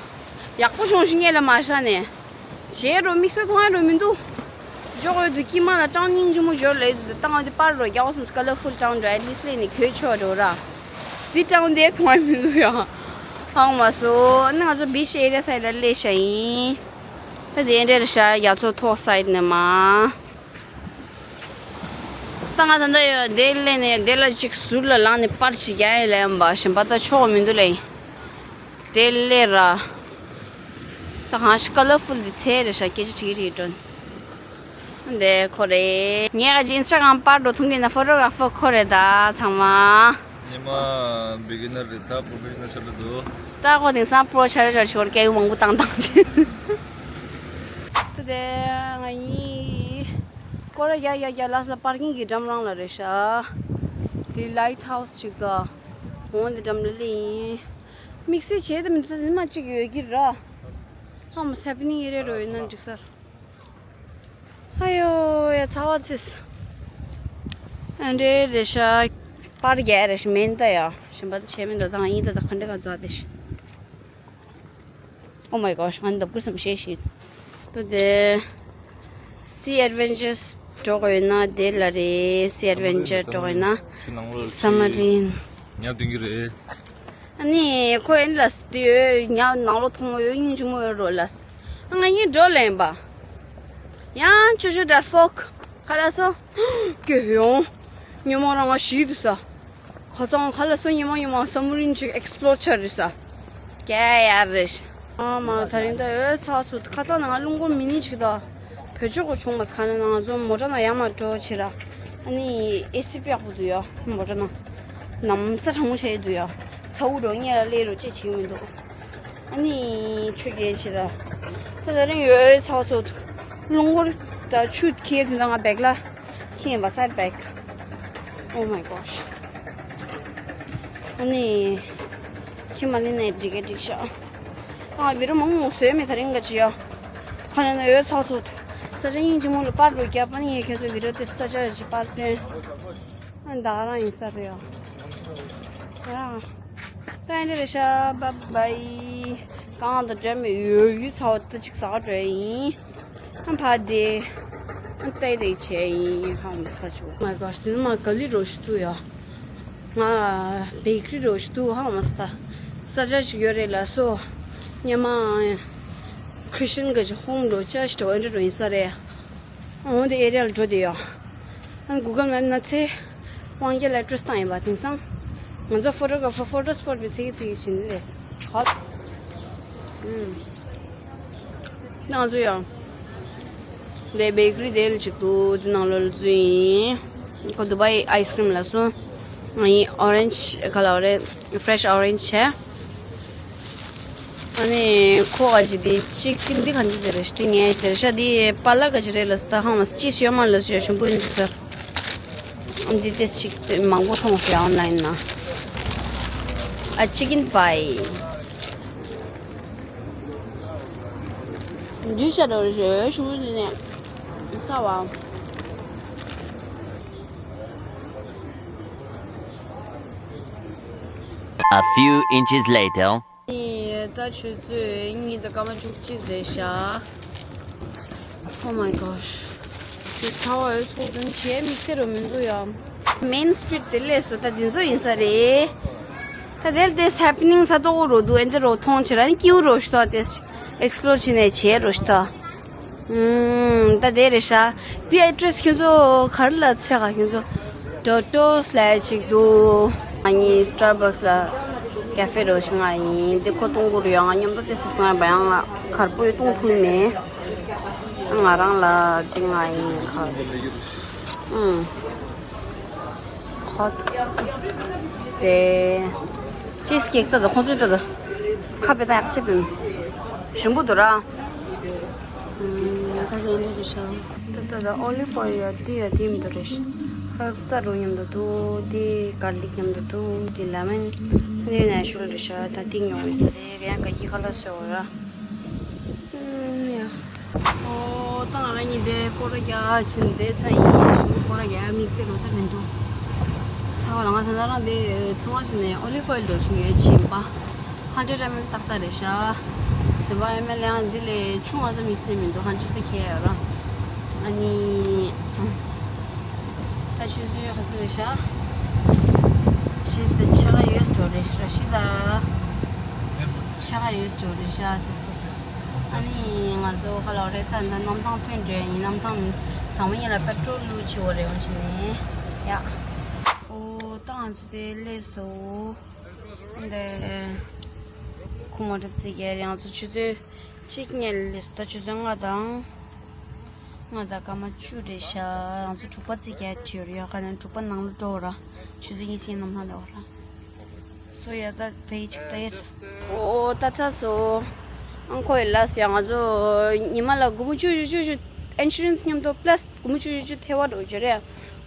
ཡག་པོ་བྱུང་ཞིག་སྔས་ལ་མ་བཞག་ནས། བྱས་རོ་དམིགས་བསལ་མཐོང་ཡ་རོ་མི་འདུག་འཇོག་འོས་འདུག་དཀྱིལ་མ་ལ་སྤྲང་སྙིང་རྗེ་མོ་འཇོག་ལེ་འདུག་བཏང་བ་དེ་པར་རོ་རྒྱག་སོང་། ཀ་ལར་ཕུལ་སྤྲང་འགྲོ་ཨེ་ལི་སི་ལེ་ནི་གོས་ཆོག་འགྲོ་ར། དེ་སྤྲང་དེ་མཐོང་ཡ་མི་འདུག་ཡ། ཧང་མ་སོ་ནི་ང་ཚོ་བིཆ་ཨེ་རི་ཡ་སའིཌ་ལ་སླེབས་ཤག་ཡིན། ད་དེ་འདྲ་རེད་ཤག་རྒྱ་མཚོ་ཐོག་སའིཌ་ནས་མ། ད་ང་ད་ལྟ་ཡོད་དེ་སླེབས་ནས་དེ་ལ་ཅིག་ཟུར་ལ་ལངས་ནས་པར་ཅིག་རྒྱག་ཡ་ལེན་པ་གཞན་པ་ད་ཆོག་མི་འདུག་ལེ། དེ་སླེབས་ར། ད་གང་ཞིག་ཀ་ལར་ཕུལ་དེ་ཚེ་རེད་ཤག་སྐད་ཆ་དྲིས་དྲིས་དྲོན། དེ་ཁོ་རེད། ངས་ག་ཅིག་ཨིན་སི་ཊ་གྷ་རམ་པར་འགྲོ་ཐུང་གི་ན་ཕོ་ཊོ་གྷ་ར་ཕར་ཁོ་རེད་ད་ཚང་མ། ཉི་མ་བི་གི་ནར་རེད། ད་པོ་རོ་ཕེ་ཤ་ནལ་ཆགས་འགྲོ་འདུག་ད་ཁོ་དེང་སང་པོ་རོ་ཆགས་རེད་ཆགས་ཆོར་སྐད་ཡིག་མང་པོ་བཏང་བཏང་ཅིག་ད་དེ་ང་ཡིན། སྐོར་ར་རྒྱག་རྒྱག་རྒྱག་ལགས་ལ་པར་ཀིང་གི་འགྲམ་རང་ལ་རེད་ཤག་དེ་ལའིཊ་ཧའུ་སི་ཅིག་ད། འོང་དེ་འགྲམ་ལ་སླེབས་ཡིན། དམིགས་བསལ་བྱས་ད་མི་འདུག་ད་ཉི་མ་གཅིག་ཡོད་ཀྱི་ར། ཧམ་ཧེ་པེ་ནིང་ཨེ་རེ་རོ་ཡིན་ན་འགྲིག་སར། ཨ་ཡོ་ཡ་ཚ་བ་ཚིས། ཨ་འདྲེ་རེ་ཤ། པར་རྒྱག་རེ་ཤ་མེད་ད་ཡ། གཞན་པ་ད་བྱས་མེད་ད་དང་ཡིན་ད་ད་ག་འདྲེ་ག་ཛ་དེ་ཤ། Oh my gosh ང་འདབས་ཀུ་སམ་ཤེས་ཤིག་ད་དེ། སི་ཨེ་ཌི་ཝེན་ཅར་སི་འགྲོ་དགོས་ཡོད་ན་དེ་ལ་རེད། སི་ཨེ་ཌི་ཝེན་ཅར་སི་འགྲོ་དགོས་ཡོད་ན། སམ་མ་རིན། ཉག་དུང་གི་རེད། ཨ་ནི་ཁོ་ཨེ་ལ་སི་དེ་ཡོད་ཉག་ནང་ལོགས་མཐོང་ཡོད་སྙིང་རྗེ་མོ་ཡོད་རོ་ལ་སི། ང་གཉིས་འགྲོ་ལེན་པ། ཡང་ཅོ་ཅོ་ཌར་ཕོག་ཁ་ལ་སོ། སྐྱོ་ཡོང་། ཉོན་མོངས་རང་ང་ཞིག་ཏུ་ས། ཁ་སང་ཁ་ལ་སོ་ཉི་མ་ཉི་མ་སམ་མ་རིན་ཅིག་ཨེག་སི་པོ་ལོར་ཆ་རེད་ས། ཀྱེ་ཡར་རེད། ཨ་མ་ད་རིང་ད་འོད་ཚ་ཚུ་ཁ་ལྟ་ན་ང་རླུང་འཁོར་མི་ནི་ཅིག་ད། བོད་ཕྱོགས་གོ་བྱུང་མ་ས་ཁ་ན་ང་ཚོ་མོ་ཊ་ན་ཡར་མར་འགྲོ་བྱེད་ར། ཨ་ནི་ཨེ་སི་དཔེ་ཡག་པོ་འདུག་ཡ་མོ་ཊ་ན། ནམ་ས་གྲང་མོ་བྱས་འདུག་ཡ། ཚ་བོ་འགྲོ་ཉེ་ལ་སླེབས་རོགས་ཅེས་བྱེད་ཀྱི་མི་འདུག་ཨ་ནི་ཆུ་རྐྱལ་བྱེད་ད། ད་ད་རིང་འོད་ཚ་ཚུ། རླུང་འཁོར་ད་ཆུ་ཁྱེར་དུས་ད་ང་བེག་ལ། ཁྱེད་ཡིན་པ་སར་བེག Oh my gosh. ཨ་ནི། ཁྱི་མ་ལི་ནས་འགྲིག་གི་འགྲིག་ཤག་ཨ་བི་རོ་མང་མོ་བཟོས་མེད་ད་རིང་ག་ཅི་ཡ། ཧ་ན་ན་ཡོད་ཚགས་ཚུད། ས་ཆ་སྙིང་རྗེ་མོ་ལ་པར་རུ་བརྒྱབ་པ་ནི་ངས་ཁྱོད་ཚོའི་བི་ཌིའོ་དེ་ས་ཆ་ཞིག་པར་སྟོན། ཨ་ད་ག་རང་ཡིན་ས་རེད་ཡ། ད་ཨེ་འདྲ་རེད་ཤག་བཱའི་བཱའི། གང་དུ་འགྲོ་མི་ཡོད་ཡུད་ཚ་བ་ད་ཅིག་ཟ་ག་འགྲོ་ཡ་ཡིན། ཨ་ཕ་དེ། ཨ་ཏའི་ཏའི་བྱས་ཡིན་ཧ་མི་ས་ཆུ། Oh my gosh དེ་ནི་མ་ག་ལི་རོ་ཞིག་འདུག་ཡ། ང་བེ་ཀ་རི་རོ་ཞིག་འདུག་ཧ་མ་ས། ས་ཆ་ཞིག་ཡོད་རེད་ལ་སོ། ཉི་མ། ཁྲི་ཤན་ག་ཅི་ཧོང་འགྲོ་ཅ་ཞིག་འགྲོ་ཨེ་འདྲ་འགྲོ་ཡིན་ས་རེད། འོ་དེ་ཨེ་རི་ཡ་ལ་འགྲོ་དེ་ཡོད། ཨ་གུ་གལ་མེབ་ན་ཚེ། དབང་རྒྱལ་ཨེ་ཌི་རེ་སི་བཏང་ཡིན་པ་དེང་སང་། ང་ཚོ་ཕོ་ཊོ་གྷ་ར་ཕར་ཕོ་ཊོ་སི་པོ་ཊི་བི་ཚེ་གི་ཚེ་གི་བྱིན་ལས། ཧ། ཨུམ། ང་ཚོ་ཡང་། དེ་བེ་ཀ་རི་དེ་ལ་ཅིག་འདུག་དེ་ནང་ལོགས་ལ་འཛུལ་ཡིན། ཁོ་དུ་བའི་ཨའི་སི་ཀྲིམ་ལ་སོང་། ཨོ་རེན་ཇི་ག་ལ་རེད། ཕི་རེ་ཤི་ཨོ་རེན་ཇི་བྱས། ཨ་ནི་ཁོ་ག་ཅི་དེ་གཅིག་འདི་ག་འདི་དེ་རེད་ཤག་འདི་ངས་དེ་རེད་ཤག་འདི་པ་ལག་ག་ཅི་རེད་ལ་ད་ཧང་མ་ཅི་ཞོ་མ་ལ་ཞོ་ཞིམ་པོ་ཡིན་འདུག་ཟེར། འདི་དེ་གཅིག་མང་པོ་མཐོང་ཟེར་ཨོན་ལ་ཡིན་ན། ཨ་ཅི་ཀིན་པའི། འདི་ཤ་དྲག་རེད་ཞོ་ཞིམ་པོ་འདི་ནས་ས་བ། A few inches later. ད་ཆུ་ཚོད་གཉིས་དང་སྐར་མ་བཅུ་གཅིག་རེད་ཤག Oh my gosh. ཆུ་ཚ་བ་ཡོད་ཚོགས་དང་བྱས་མི་ཚེ་རུ་མི་འདུག་ཡ། མེན་སི་ཊི་རིཊ་དེ་ལས་སོ་ད་དེ་ཚོ་ཡིན་ས་རེད། ད་དེར་དེ་ཧེ་པི་ནིང་ས་ཏོག་རོ་འདུག་ཨེ་འདི་རོ་མཐོང་ཆེ་ར་ནི་སྐྱིའུ་རོ་ཤི་ཏོ་དེ་ཨེག་སི་པི་ལོར་བྱས་ནས་བྱས་རོ་ཤི་ཏོ། ཨུམ། ད་དེ་རེད་ཤག་འདི་ཨེ་ཌི་རེ་སི་ཁྱོད་ཚོ་ག་རེ་ལ་ཚད་ག་ཁྱོད་ཚོ། ཌོ་ཏོ་སི་ལ་ཅིག་འདུག་ང་གཉིས་སི་ཊར་བྷག་སི་ལ་ཀ་ཧྥེ་རོ་ཞིག་ང་ཡིན་འདི་ཁོ་གཏོང་གི་རེད་ཡ། ང་མཉམ་དུ་དེ་སི་སྟོང་ཡ་བ་ཡང་ང་གར་པོ་ཡོད་གཏོང་ཐུབ་མེད། ང་རང་ལ་འདི་ང་ཡིན་ཁ། ཨུམ། ཁ། དེ། ཅི་སི་ཀེག་ད་ད་ཁོང་ཚོས་ད་ད། ཁ་པེ་ད་ཡག་ཆེ་བུན། ཞིམ་པོ་འདུག་ར། ད་ག་འདྲ་རེད་ཤག་ད་ད་ད་ཨོ་ལིབ་ཨོ་ཡལ་ཡ་འདི་ཡ་འདི་མི་འདུག་རེད་ཤག་ཧ་རྩ་རུ་མཉམ་དུ་འདུག་འདི་གར་ལིག་མཉམ་དུ་འདུག་འདི་ལ་མན། འདི་ནས་ཤུལ་རེད་ཤག་ད་འདི་ཉོ་འོས་ས་རེད་ཡང་ག་གི་ཁ་ལག་བཟོ་འོ་ར། ཨུམ་ཡ། ཨོ་ད་ང་རང་གཉིས་དེ་སྐོར་ར་རྒྱག་ཕྱིན་དེ་ཚ་ཡིན་ཞུ་སྐོར་ར་རྒྱག་དམིགས་བསལ་རོ་ད་མི་འདུག་ཚ་བ་ལ་ང་ད་ད་རང་དེ་ཚོང་བ་ཕྱིན་ནས་ཨོ་ལིབ་ཨོ་ཡལ་འགྲོ་བྱུང་ཡོད་ཕྱིན་པ། ཧན་ཌེ་ཌ་ཨེམ་ཨེལ་ཏག་ཏག་རེད་ཤག་བྱས་པ་ཨེམ་ཨེལ་ཡང་འདི་ལས་ཆུང་བ་ད་དམིགས་བསལ་མི་འདུག་ཧན་ཌེ་ཌ་ད་ཁྱེར་ཡོད་ར། ཨ་ནི། ད་ཆུ་ཚོད་ག་ཚོད་རེད་ཤག་ཤི་ད་ཆ་ག་ཡོད་འགྲོ་རེད་ཤག་ཤི་ད། ཆ་ག་ཡོད་འགྲོ་རེད་ཤག་ཨ་ནི་ང་ཚོ་ག་ལ་རེད་ད་ད་གནམ་ཐང་ཐོན་འགྲོ་ཡིན་གནམ་ཐང་མི་དང་པོ་ཉིད་ལ་པེ་ཊྲོལ་བླུགས་བྱེད་འོ་རེད་འོ་བྱེད་ནས་ཡ། ཨོ་ད་ང་ཚོ་དེ་སླེབས་སོང་། འདི། ཁོ་མོ་ཏྲ་རྩིས་རྒྱག་ཡང་ཚོ་ཆུ་ཚོད་གཅིག་ཉལ་ལས་ད་ཆུ་ཚོད་ལྔ་དང་། ལྔ་དང་སྐར་མ་བཅུ་རེད་ཤག་ཡང་ཚོ་དྲུག་པ་རྩིས་རྒྱག་བྲིས་ཡོད་རེད་ཡ་ག་ནས་དྲུག་པ་ནང་ལ་འགྲོ་ར། ཆུ་ཚོད་གཉིས་ཚེག་ནམ་ལྷ་ལ་བ་ར། སོ་ཡ་ད་བེ་ཅིག་ད་ཡ། ཨོ་ད་ཚ་སོ། ཨང་ཁོ་ཡི་ལ་སི་ཡ་ང་ཚོ་ཉི་མ་ལ་སྒོར་མོ་བཅུ་བཅུ་བཅུ་བཅུ་ཨིན་ཤུ་རན་སི་མཉམ་དུ་པ་ལ་སི་སྒོར་མོ་བཅུ་བཅུ་བཅུ་ཐེ་བ་འགྲོ་རྒྱུ་རེད།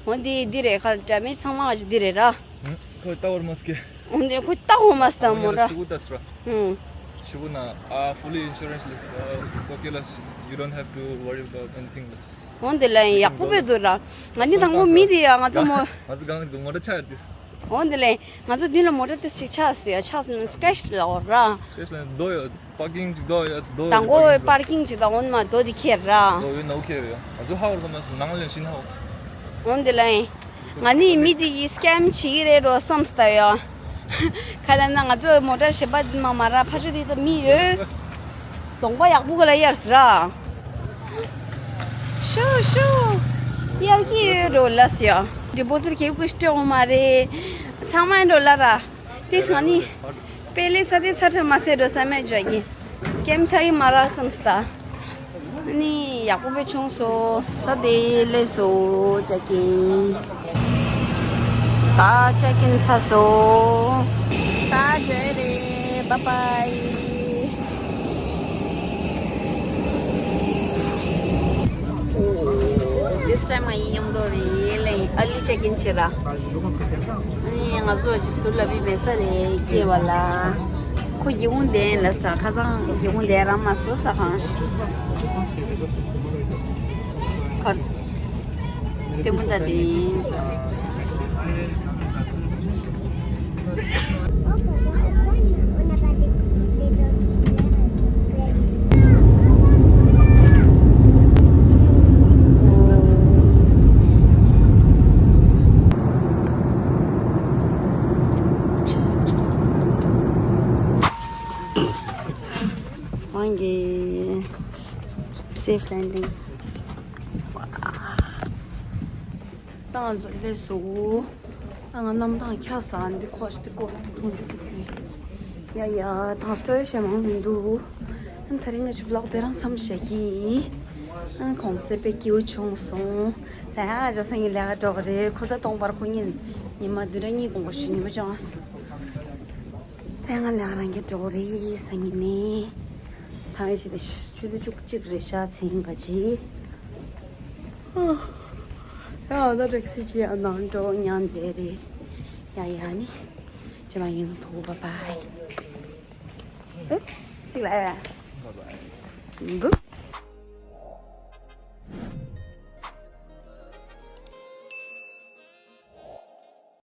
འོ་འདི་འདི་རེད་ཁར་འདྲ་མི་ཚང་མ་ག་ཅི་འདི་རེད་ར། ཁོས་ལྟ་བར་མ་སྐྱེ། འོ་འདི་ཁོས་ལྟ་འོ་མ་སྟ་མོ་ར། ཤུ་གུ་ལྟ་སུ་ར། ཧུང་། ཤུ་གུ་ན་ཨ་fully insurance ལ་it's okay ལ། You don't have to worry about anything ལ། འོ་འདི་ལ་ཡག་པོ་བེ་འདུག་ར། ང་ནི་དང་པོ་མི་དེ་ཡ་ང་ཚོ་མོ། ང་ཚོ་གང་ལ་མོ་ཊ་ཆགས་ཡོད་དུས། འོ་འདི་ལ་ང་ཚོ་འདི་ལ་མོ་ཊ་དེ་ཞིག་ཆགས་སུ་ཡ་ཆགས་སུ་ནི་སྐད་ཞིག་ལ་འོ་ར། སྐད་ཞིག་ལ་རྡོ་ཡོད། པར་ཀིང་ཅིག་དོ་ཡོད་དོ་ཡོད། དང་པོ་པར་ཀིང་ཅིག་དང་འོན་མ་དོ་དེ་ཁྱེར་ར། དོ་ཡོད་ནོ་ཁྱེར་ཡོད། ང་ཚོ་ཧ་བར་གོ་མ་སོང་ནང་ལ་ཤིན་ཧ་བར། འོན་དེ་ལ་ཡིན། ང་ནི་མི་དེ་ཡིས་སྐྱམ་བྱེད་ཀྱི་རེད་རོ་བསམ་སྟ་ཡོད། ཁ་ལ་ན་ང་ཚོ་མོ་ཊ་ཞེ་པ་དེ་མ་མ་ར་ཕ་ཆོ་དེ་ད་མི་ཡོད། གདོང་པ་ཡག་པོ་ག་ལ་གཡར་སི་ར། ཤོ་ཤོ། གཡར་གྱི་ཡོད་རོ་ལ་སི་ཡ། འདི་པོ་ཙིར་ཁེབ་ཀུ་ཤི་སྤྲད་འོ་མ་རེད། ཚང་མ་ཡིན་རོ་ལ་ར། དེ་སང་ནི། དཔེ་ལེ་ཚ་དེ་ཚ་ཁྲ་མ་སེ་འགྲོ་ས་མེད་འཇོག་གི། སྐེམ་ཆ་ཡི་མ་རག་བསམ་སྟ། ནི་ཡག་པོ་བེ་ཆུང་སོ། ད་དེ་ལེ་སོ་ཅག་གིན། ད་ཅག་གིན་ཚ་སོ། ད་འཇོ་རེ་བ་བའི། This time ང་ཡི་མཉམ་དུ་རེད་ལེ་ཨ་ལི་ཅག་གིན་ཆེ་ར། ཨ་ནི་ང་ཚོ་ཅིག་ཟུར་ལ་བི་མེད་ས་རེད་སྐྱེ་བ་ལ། ཁོ་སྒེའུ་ཁུང་ལྡན་ལ་ས་ཁ་སང་སྒེའུ་ཁུང་ལྡན་རང་མ་བཟོ་ས་གང་ཞིག་ཁར་ལྟད་མོ་ལྟ་དེ་ཡིན། Monkey, safe landing. ཏང་ཙི་ལས་སུ། ཨ་ང་གནམ་ཐང་འཁྱག་ས་འདི་ཁོ་ཤི་འདི་ཀོ་ལ་ཐུང་འདི་ཀི་ཁྱུ། ཡ་ཡ་ཏང་སི་ཊོ་རི་ཤ་མང་མི་འདུག་ཨ་ད་རིང་ང་ཅི་བི་ལོག་དེ་རང་མཚམས་བཞག་གི་ཡིན། ཨ་གོང་ཚད་དཔེ་སྐྱིད་པོ་བྱུང་སོང་། ད་ཡ་ཇ་སང་ངི་ལས་ཀ་འགྲོ་གི་རེད། ཁོ་ད་སྟོང་པར་ཁོ་གཉིས་ཉི་མ་བདུན་ཕྲག་གཉིས་གོང་གོ་ཞུ་ཉི་མ་བྱུང་ཨ། ད་ང་ལས་ཀ་རང་གི་འགྲོ་གི་རེད་སང་ཉིན་ནས། ད་ཡ་ཞིག་ཆུ་ཚོད་བཅུ་གཅིག་རེད་ཤག་མཚན་ག་ཅི། ཡ་ད་ཊེག་སི་ཅིག་ཡ་ནང་འགྲོ་ཉན་བསྡད་རེད། ཡ་ཡ་ནི། ཅི་མ་ཡིན་ཐུག་པ་བའི། ཨེ། ཅིག་ལ་ཡ། འབུ།